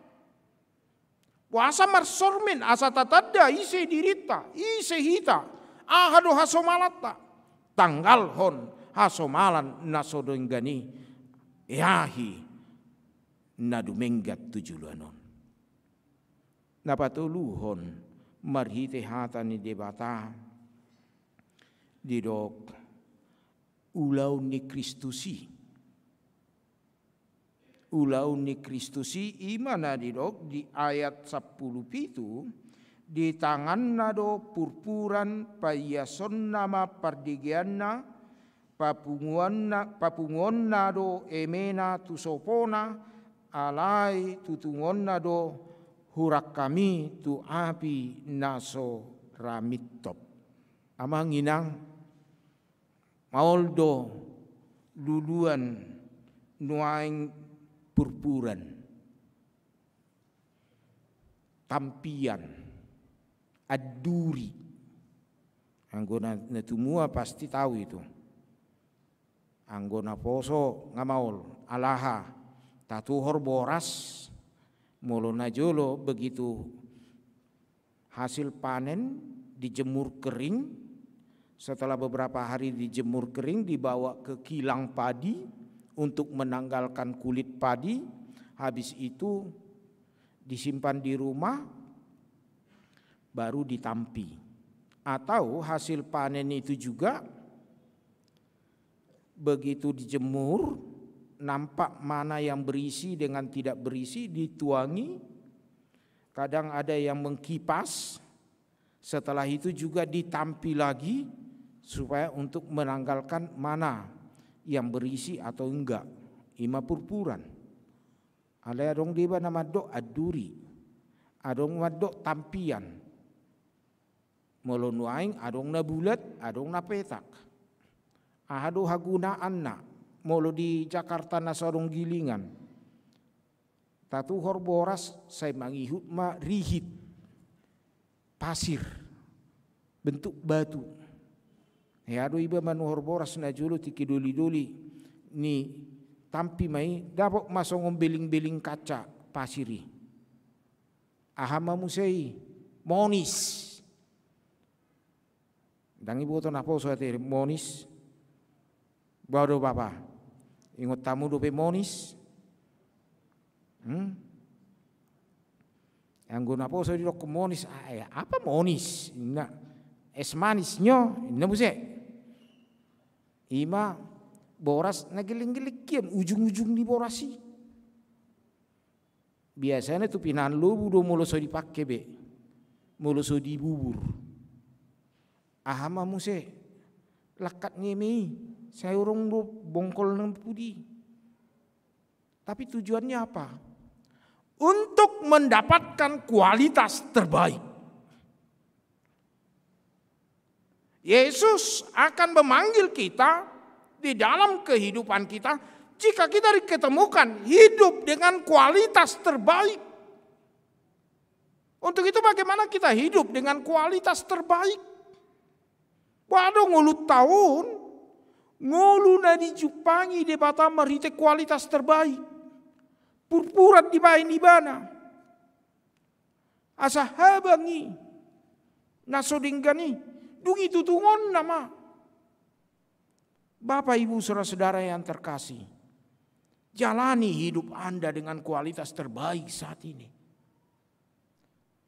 Boasa marsormin? Asa tatanda ise dirinta, ise hita, aha do hasomalanta. Tanggalhon hasomalan na so denggan i, ahi na dumenggan tu joloan on. Na patoluhon, marhite hata ni Debata didok ulaon ni Kristus i. Ulaon ni Kristus i, i ma na didok di ayat sampulu pitu, di tanganna do purpuran, paiasonna ma pardigeanna, papunguanna, papunguonna do emena tu sopona, alai tutungonna do hurangkami tu api na so ra mintop. Amang inang, maol do luluan nuaeng purpuran, tampian, anduri. Anggo na, na tumua pasti tahu itu. Anggo na poso nga maol, alaha, tatuhor boras, molo na jolo begitu hasil panen dijemur kering, setelah beberapa hari dijemur kering, dibawa ke kilang padi untuk menanggalkan kulit padi, habis itu disimpan di rumah, baru ditampi. Atau hasil panen itu juga begitu dijemur, nampak mana yang berisi dengan tidak berisi, dituangi, kadang ada yang mengkipas, setelah itu juga ditampi lagi supaya untuk menanggalkan mana yang berisi atau enggak. Ima purpuran. Alai adong do iba na mandok anduri, adong mandok tampian. Molo nuaeng adong na bulat, adong na petak. Aha do hagunaanna? Molo di Jakarta na so adong gilingan, tatuhor boras, sai mangihut ma rihit, pasir, bentuk batu. Hea do iba manuhor boras na jolo tingki doli-doli ni tampi ma i, dapot ma songon beling-beling kaca pasir i. Aha ma muse i? Monis. Ndang iboto na poso ate monis. Boha do bapa? Ingot hamu dope monis? Hmm? Anggo na poso didokkon monis, "Ah, eh, apa monis?" Inna, "Es manis nyo," inna muse. Ima boras na geleng-geleng kian, ujung-ujung ni boras i. Biasana tu pinahan lobu do molo so dipake be, molo so dibubur. Aha ma muse? Langkat nge me i, sai adong do bongkol na pudi. Tapi tujuannya apa? Untuk mendapatkan kualitas terbaik. Yesus akan memanggil kita di dalam kehidupan kita, jika kita diketemukan hidup dengan kualitas terbaik. Untuk itu, bagaimana kita hidup dengan kualitas terbaik? Boha do ngolunta on? Ngolu na dijumpangi Debata marhite kualitas terbaik. Purpuran dibaen Ibana. Asa habang i na so denggan i, dung i tutungonna ma. Bapak, Ibu, saudara-saudara yang terkasih, jalani hidup Anda dengan kualitas terbaik saat ini.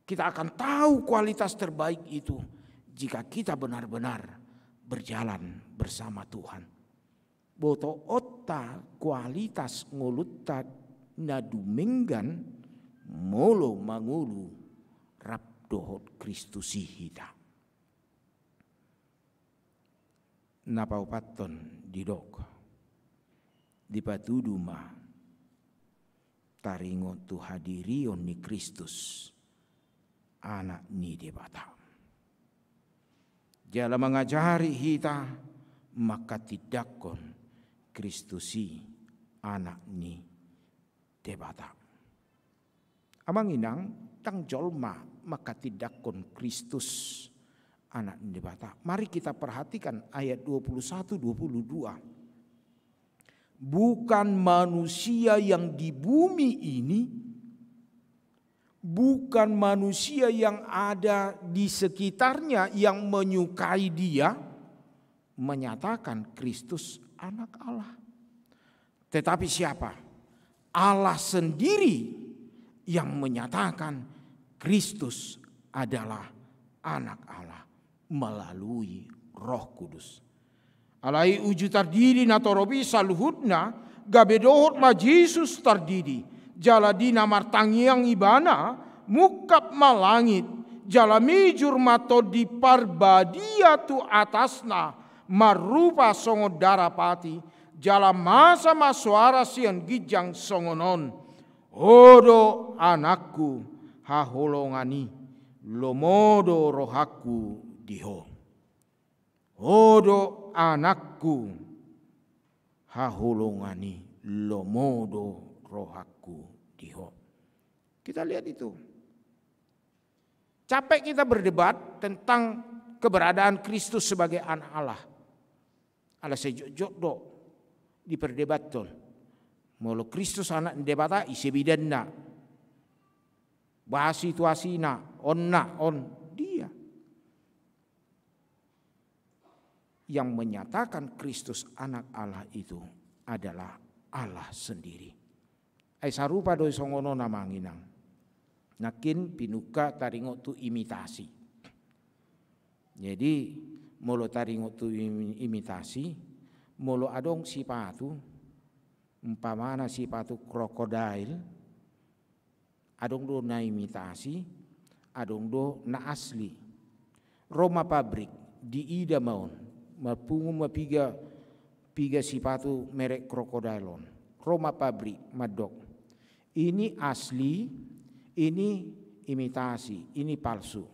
Kita akan tahu kualitas terbaik itu jika kita benar-benar berjalan bersama Tuhan. Botoonta kualitas ngolunta na dumenggan molo mangolu rap dohot Kristus i hita. Na paopathon didok, dipatudu ma taringot tu hadirion ni Kristus, Anak ni Debata. Jala mangajari hita manghatindanghon Kristus i, Anak ni Debata. Amang inang, ndang jolma manghatindanghon Kristus, Anak ni Debata. Mari kita perhatikan ayat dua puluh satu, dua puluh dua. Bukan manusia yang di bumi ini, bukan manusia yang ada di sekitarnya yang menyukai Dia, menyatakan Kristus Anak Allah. Tetapi siapa? Allah sendiri yang menyatakan Kristus adalah Anak Allah melalui Roh Kudus. Alai uju tardidi na torop i saluhutna, gabe dohot ma Jesus tardidi, jala di na martangiang Ibana, mungkap ma langit, jala mijur ma Tondi Parbadia tu atasna, marrupa songon darapati, jala masa ma soara sian ginjang songon on: Ho do Anakku haholongan i, lomo do rohangku di Ho. Ho do Anakku haholongan i, lomo do rohangku di Ho. Kita lihat itu. Capek kita berdebat tentang keberadaan Kristus sebagai Anak Allah. Ala sai jotjot do diperdebathon. Molo Kristus Anak ni Debata, ise bidanna? Boha situasina? On na on, dia. Yang menyatakan Kristus Anak Allah itu adalah Allah sendiri. Ai sarupa do i songon on, amang inang. Nangkin pinungka taringot tu imitasi. Jadi, molo taringot tu imi-, imitasi, molo adong sipatu, umpamana sipatu krokodil, adong do na imitasi, adong do na asli. Ro ma pabrik, diida ma on, marpungu ma piga, piga sipatu merek krokodil on. Ro ma pabrik, mandok: Ini asli, ini imitasi, ini palsu.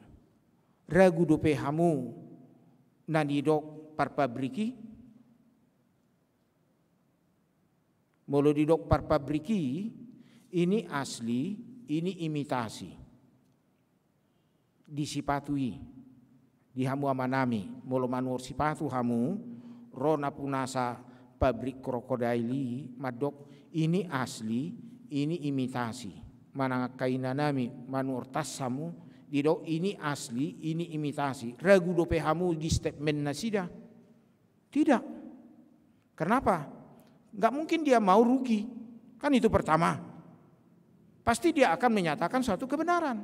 Ragu dope hamu na nidok parpabrik i? Molo didok parpabrik i, ini asli, ini imitasi. Di sipatu i, di hamu amanami, molo manuhor sipatu hamu, ro napunasa pabrik krokodil i, mandok: Ini asli, ini imitasi. Manang angka inanami manuhor tas hamu, didok: Ini asli, ini imitasi. Ragu dope hamu di statement nasida? Tidak. Kenapa? Nggak mungkin dia mau rugi. Kan itu pertama. Pasti dia akan menyatakan suatu kebenaran.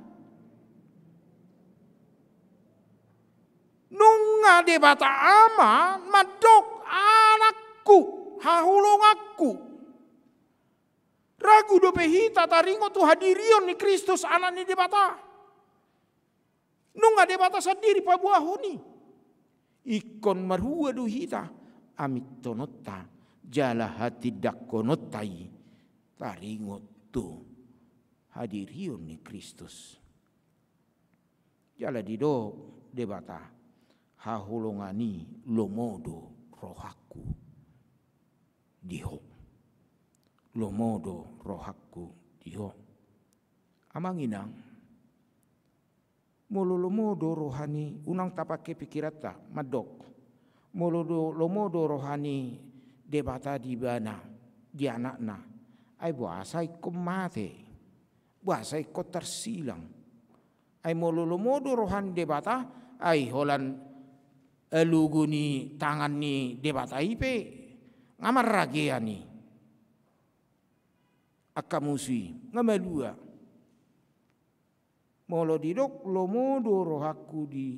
Nunga Debata Ama mandok: Anakku, haholonganku. Ragu dope hita taringot tu hadirion ni Kristus, Anak ni Debata. Nunga Debata sandiri paboahon i. Ingkon marhua do hita amintononta jala hatindangkononta i taringot tu hadirion ni Kristus. Jala didok Debata: Haholongan i, lomo do rohangku di Ho. Lomo do rohangku di Ho. Amang inang, molo lomo do roha ni, unang tapake pikiranta, mandok: Molo do lomo do roha ni Debata di Ibana, di Anakna, ai boasa ingkon mate? Boasa ingkon tarsilang? Ai molo lomo do roha ni Debata, ai holan alogo ni tangan ni Debata i pe nga marragean i. Angka musu i nga malua. Molo didok lomo do rohangku di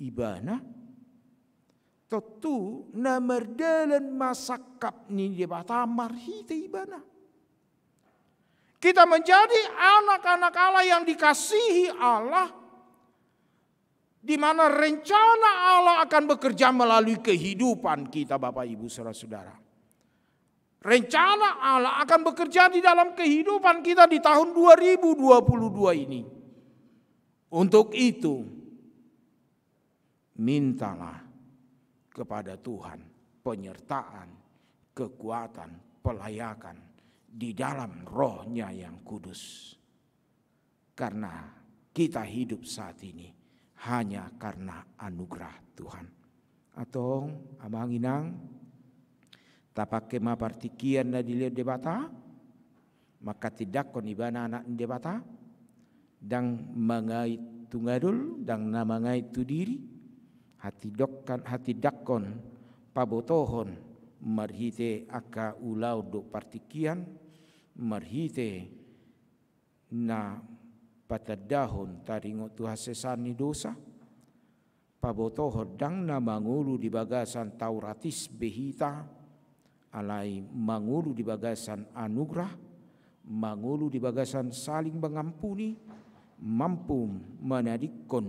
Ibana, tontu na mardalan ma sangkap ni Debata marhite Ibana. Kita menjadi anak-anak Allah yang dikasihi Allah, di mana rencana Allah akan bekerja melalui kehidupan kita, Bapak, Ibu, saudara-saudara. Rencana Allah akan bekerja di dalam kehidupan kita di tahun dua ribu dua puluh dua ini. Untuk itu, mintalah kepada Tuhan penyertaan, kekuatan, pelayakan di dalam Roh-Nya yang kudus. Karena kita hidup saat ini hanya karena anugerah Tuhan. Antong, amang inang, tapake ma partingkian na dilehon Debata, manghatindanghon Ibana Anak ni Debata, ndang mangait tu ngadul, ndang na mangait tu diri, hatindangkon, hatindangkon, pabotohon marhite angka ulaon dohot partingkian, marhite na patandahon taringot tu hasesaan ni dosa, pabotohon ndang na mangolu di bagasan Tauratis be hita, alai mangolu di bagasan anugerah, mangolu di bagasan saling mengampuni, mampu manadingkon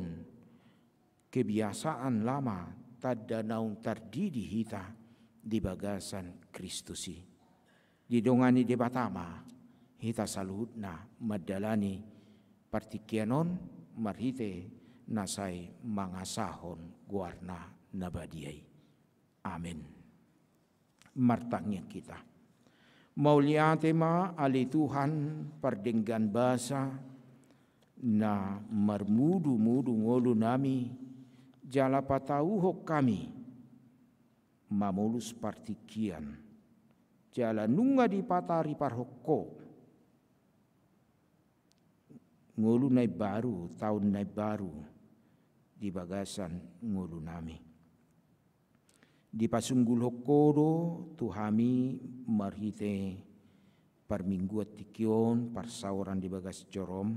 kebiasaan lama, tanda naung tardidi hita di bagasan Kristus i. Didongani Debata ma hita saluhutna mandalani partingkian on marhite na sai mangasahon goarna na badia i. Amen. Martangiang hita. Mauliate ma ale Tuhan pardenggan basa, na marmudumudu ngolunami, jala patauhon hami mamolus partingkian, jala nunga dipatarihon Ho ngolu na imbaru, taon na imbaru di bagasan ngolunami. Dipasunggulhon Ho do tu hami marhite parmingguan tingki on parsaoran di bagas jorom,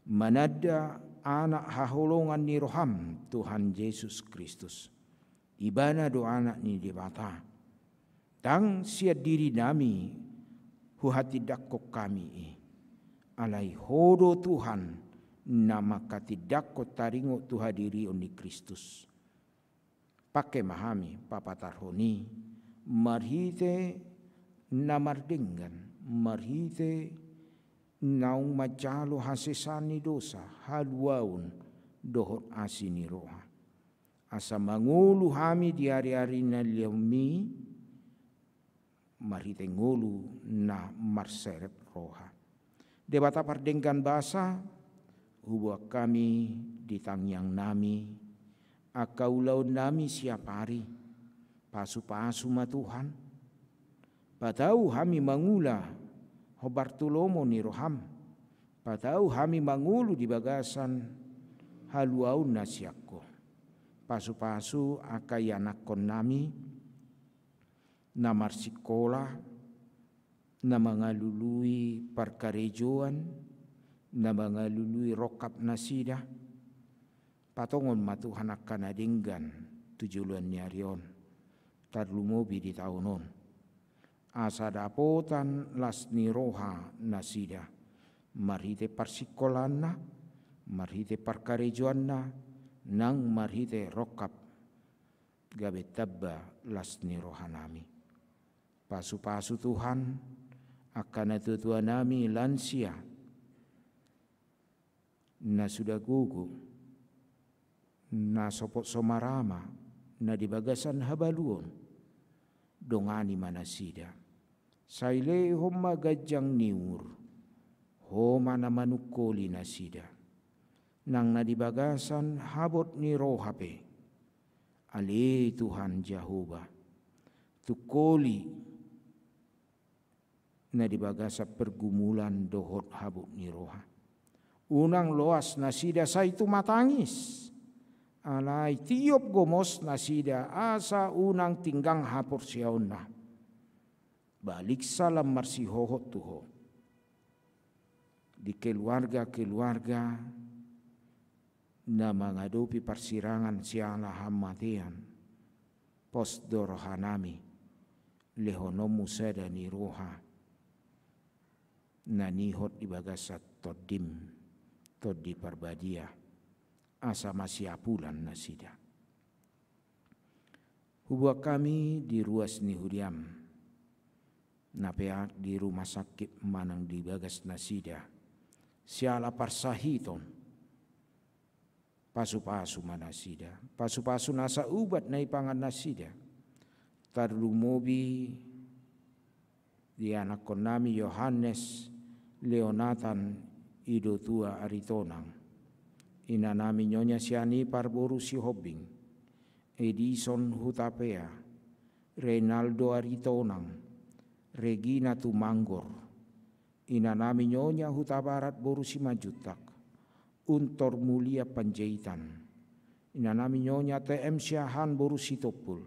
mananda Anak haholongan ni roham, Tuhan Jesus Kristus. Ibana do Anak ni Debata. Ndang sian dirinami huhatindangkon hami i. Alai Ho do Tuhan na manghatindangkon taringot tu hadirion ni Kristus. Pangke ma hami papatarhon i marhite na mardenggan, marhite naung manjalo hasesaan ni dosa, haluaon dohot asi ni roha. Asa mangolu hami di ari-ari na lehonmi, marhite ngolu na marserep roha. Debata pardenggan basa, huboan hami di tangiangnami angka ulaonnami siapari. Pasu-pasu ma Tuhan. Patau hami mangula hombar tu lomo ni roham. Patau hami mangolu di bagasan haluaon na sian Ho. Pasu-pasu angka ianakkonnami na marsikola, na mangalului parkarejoan, na mangalului rongkap nasida. Patongon ma Tuhan angka na denggan tu joloan ni ari on, tarlumobi di taon on. Asa dapotan las ni roha nasida, marhite parsikolaanna, marhite parkarejoanna, nang marhite rongkap, gabe tamba las ni rohanami. Pasu-pasu Tuhan, angka natuatuanami lansia, na suda gogo, na sopot so marama, na di bagasan habaluon, dongani ma nasida. Sai lehon ma ganjang ni umur, Ho ma na manungkoli nasida. Nang na di bagasan habot ni roha pe, ale Tuhan Jahowa, tungkoli na di bagasan pergumulan dohot habot ni roha. Unang loas nasida sai tumatangis. Alai tiop gomos nasida asa unang tinggang haporseaonna. Baliksa lam marsihohot tu Ho. Di keluarga-keluarga na mangadopi parsirangan siala hamatean, pos do rohanami, lehononmu sada ni roha, na nihot di bagasan Tondim, Tondi Parbadia, asa masiapulan nasida. Huboan hami di ruas ni huriam, na peak di rumah sakit manang di bagas nasida, siala parsahiton, pasu-pasu ma nasida, pasu-pasu nasa ubat na ipangan nasida, tarlumobi di anakkonnami Yohanes, Leonatan, Idotua Aritonang, inanami Nyonya Sianipar boru Sihombing, Edison Hutapea, Reynaldo Aritonang, Regina Tumanggor, inanami Nyonya Hutabarat boru Simanjuntak, Untor Mulia Panjaitan, inanami Nyonya T M Siahaan boru Sitompul,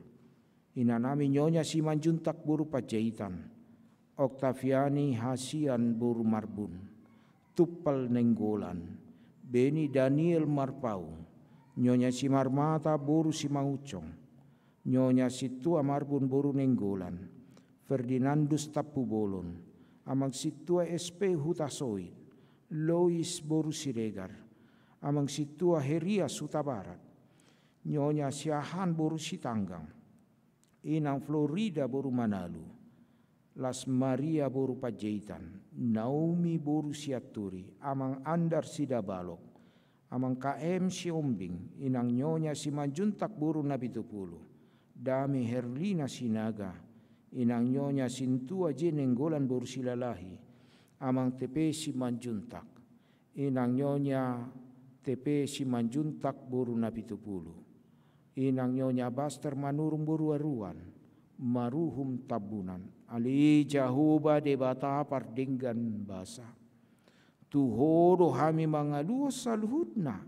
inanami Nyonya Simanjuntak boru Panjaitan, Oktaviani Hasian boru Marbun, Tumpal Nainggolan, Beni Daniel Marpaung, Nyonya Simarmata boru Simangunsong, Nyonya Sintua Marbun boru Nainggolan, Ferdinandus Tampubolon, Amang Sintua S P Hutasoit, Lois boru Siregar, Amang Sintua Herias Hutabarat, Nyonya Siahaan boru Sitanggang, Inang Florida boru Manalu, Las Maria boru Panjaitan, Naomi boru Sianturi, Amang Andar Sidabalok, Amang K M Sihombing, Inang Nyonya Simanjuntak boru Napitupulu, Dame Herlina Sinaga, Inang Nyonya Sintua Jenenggolan boru Silalahi, Amang T P Simanjuntak, Inang Nyonya T P Simanjuntak boru Napitupulu, Inang Nyonya Baster Manurung boru Aruan, maruhum Tambunan. Ale Jahowa Debata pardenggan basa, tu Ho do hami mangaluhon saluhutna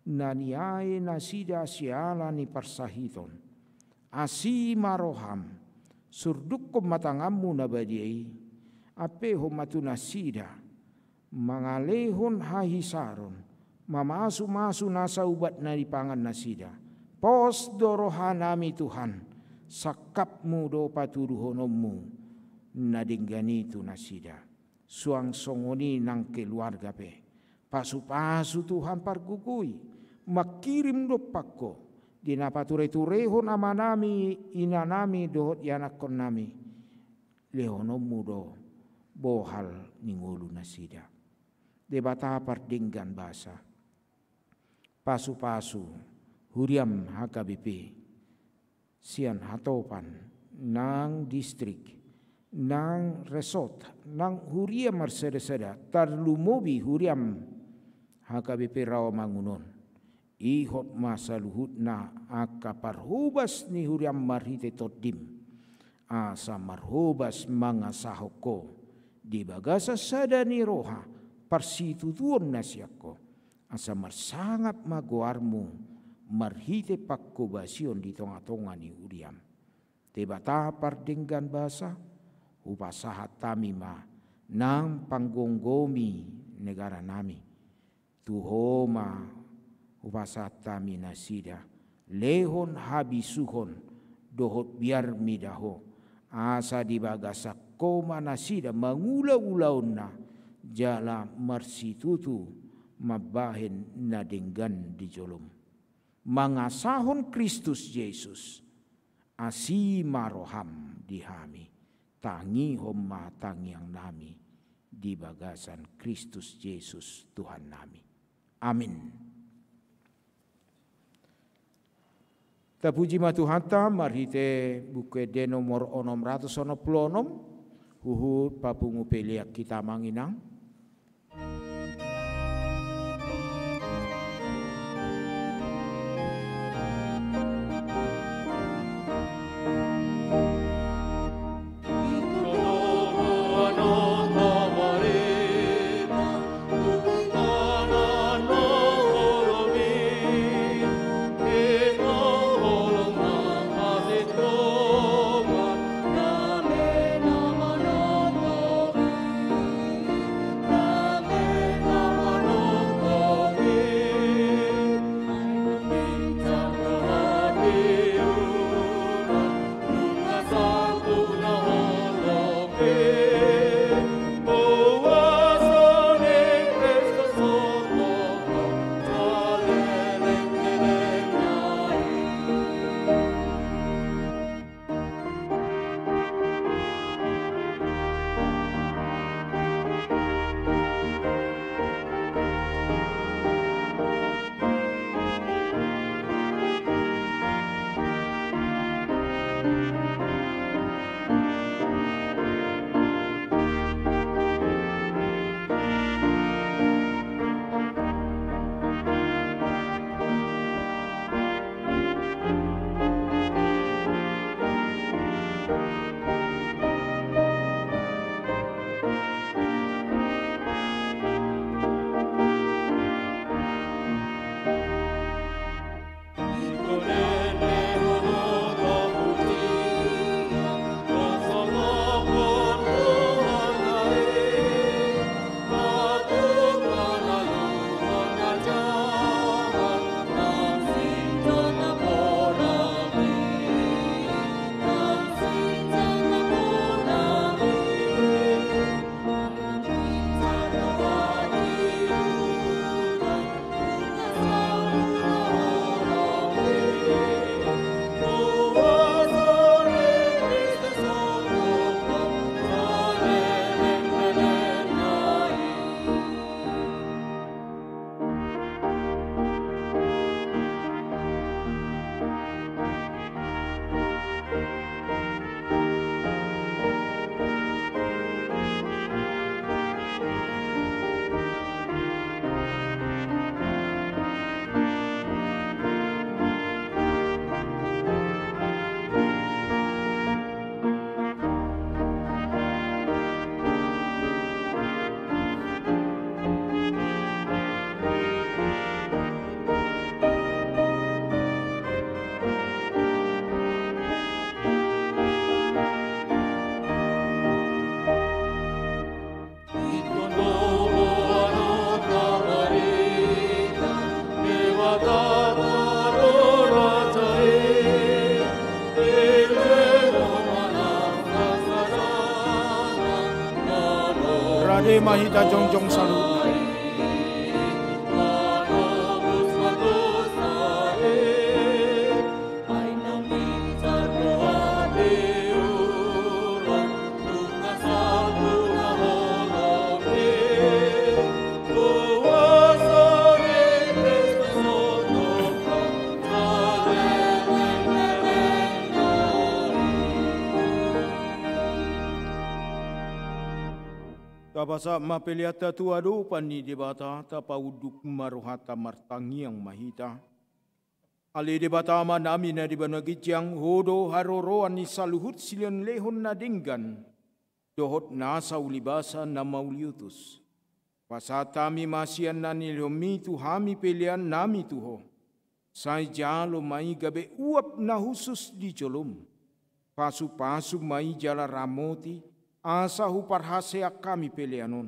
na niae nasida siala ni parsahiton. Asi ma roham, surdukkon ma tanganmu na badia i, ampehon ma tu nasida, mangalehon hahisaron, mamasumasu nasa ubat na dipangan nasida. Pos do rohanami Tuhan, sangkapmu do patuduhononmu na denggan i tu nasida. Suang songon i nang keluarga pe. Pasupasu Tuhan pargogoi, mangkirim dompak Ho, di na patureturehon amanami, inanami dohot ianakkonnami, lehononmu do bohal ni ngolu nasida. Debata pardenggan basa, pasupasu huriam H K B P sian hatopan, nang distrik, nang resort, nang huria marsadasada, tarlumobi huriam H K B P Rawamangun on. Ihot ma saluhutna angka parhobas ni huriam marhite Tondim, asa marhobas mangasahon Ho di bagasan sada ni roha, parsitutuon na sian Ho, asa marsangap ma goarmu marhite panghobasion di tongatonga ni huriam. Debata pardenggan basa, hupasahat hami ma nang panggomgomi negaranami. Tu Ho ma hupasahat hami nasida, lehon habisuhon dohot biar mida Ho, asa di bagasan Ho ma nasida mangula ulaonna, jala marsitutu mambahen na denggan di jolom. Mangasahon Kristus Jesus, asi ma roham di hami, tangihon ma tangiangnami di bagasan Kristus Jesus Tuhannami. Amin. Tapuji ma Tuhanta, marhite Buku Ende nomor onom ratus onom pulu onom, huhut papungu pelean hita ma inang. Eme hita jongjong saluhutna. Tapasahat ma peleanta tu adopan ni Debata, tapaunduk ma rohanta, martangiang ma hita. Ale Debata Amanami na di banua ginjang, Ho do haroroan ni saluhut silehonlehon na denggan dohot nasa ulibasa na mauliutus. Pasahat hami ma sian na nilehonMi tu hami peleanNami tu Ho. Sai jalo ma i gabe uap na hushus di joloM. Pasupasu ma i jala ramoti, asa huparhaseang hami pelean on.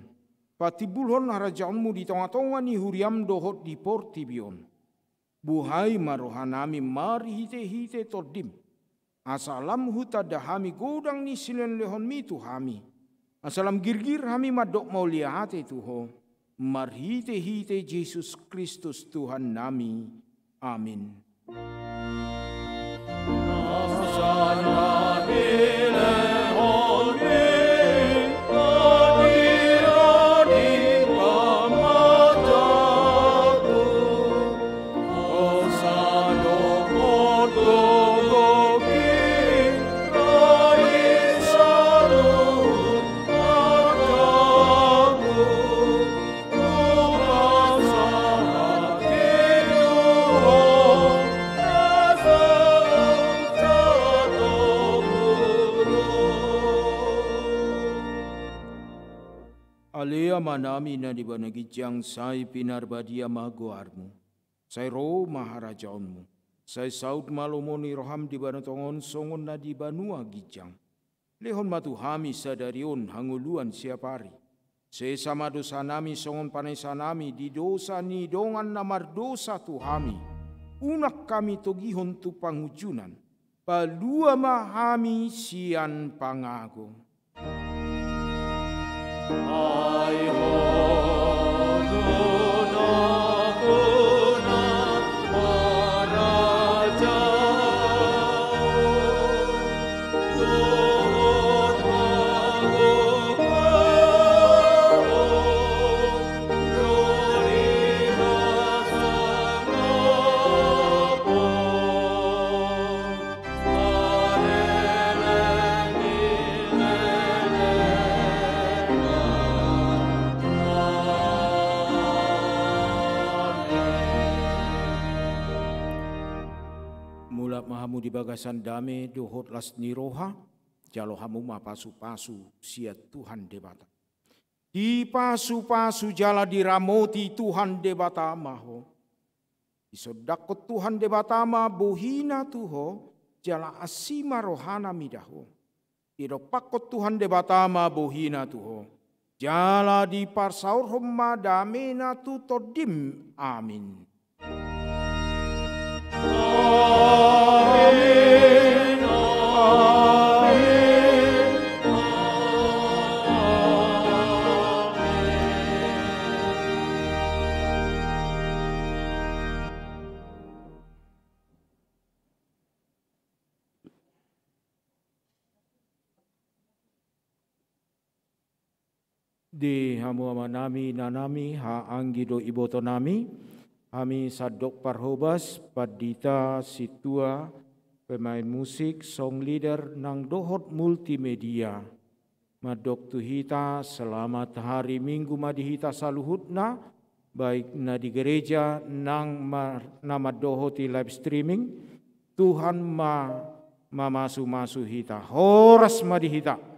Patimbulhon harajaonMu di tongatonga ni huriaM dohot di portibi on. Buhai ma rohanami marhitehite TondiM, asa lam hutanda hami godang ni silehonlehonMi tu hami, asa lam girgir hami mandok mauliate tu Ho, marhitehite Jesus Kristus Tuhannami. Amin. Ale Amanami na di banua ginjang, sai pinarbadia ma goarMu. Sai ro ma harajaonMu. Sai saut ma lomo ni rohaM di banua tonga on songon na di banua ginjang. Lehon ma tu hami sadari on hangoluan siapari. Sesa ma dosanami songon panesanami di dosa ni dongan na mardosa tu hami. Unang hami togihon tu pangunjunan. Palua ma hami sian pangago. Mulak ma hamu di bagasan dame dohot las ni roha, jalo hamu ma pasupasu sian Tuhan Debata. Dipasupasu jala diramoti Tuhan Debata ma ho. Disondangkon Tuhan Debata ma bohina tu ho, jala asi ma rohana mida ho. Didompakkon Tuhan Debata ma bohina tu ho, jala dipasaorhon ma damena tu tondim. Amin. Amin. Amin. Amin. Di hamu amanami, inanami, haha anggi dohot ibotonami, hami sandok parhobas, pandita, sintua, pemain musik, song leader, nang dohot multimedia. Mandok tu hita, selamat hari Minggu ma di hita saluhutna, baik na di gereja, nang ma-, na mandohoti live streaming. Tuhan ma mamasumasu hita. Horas ma di hita.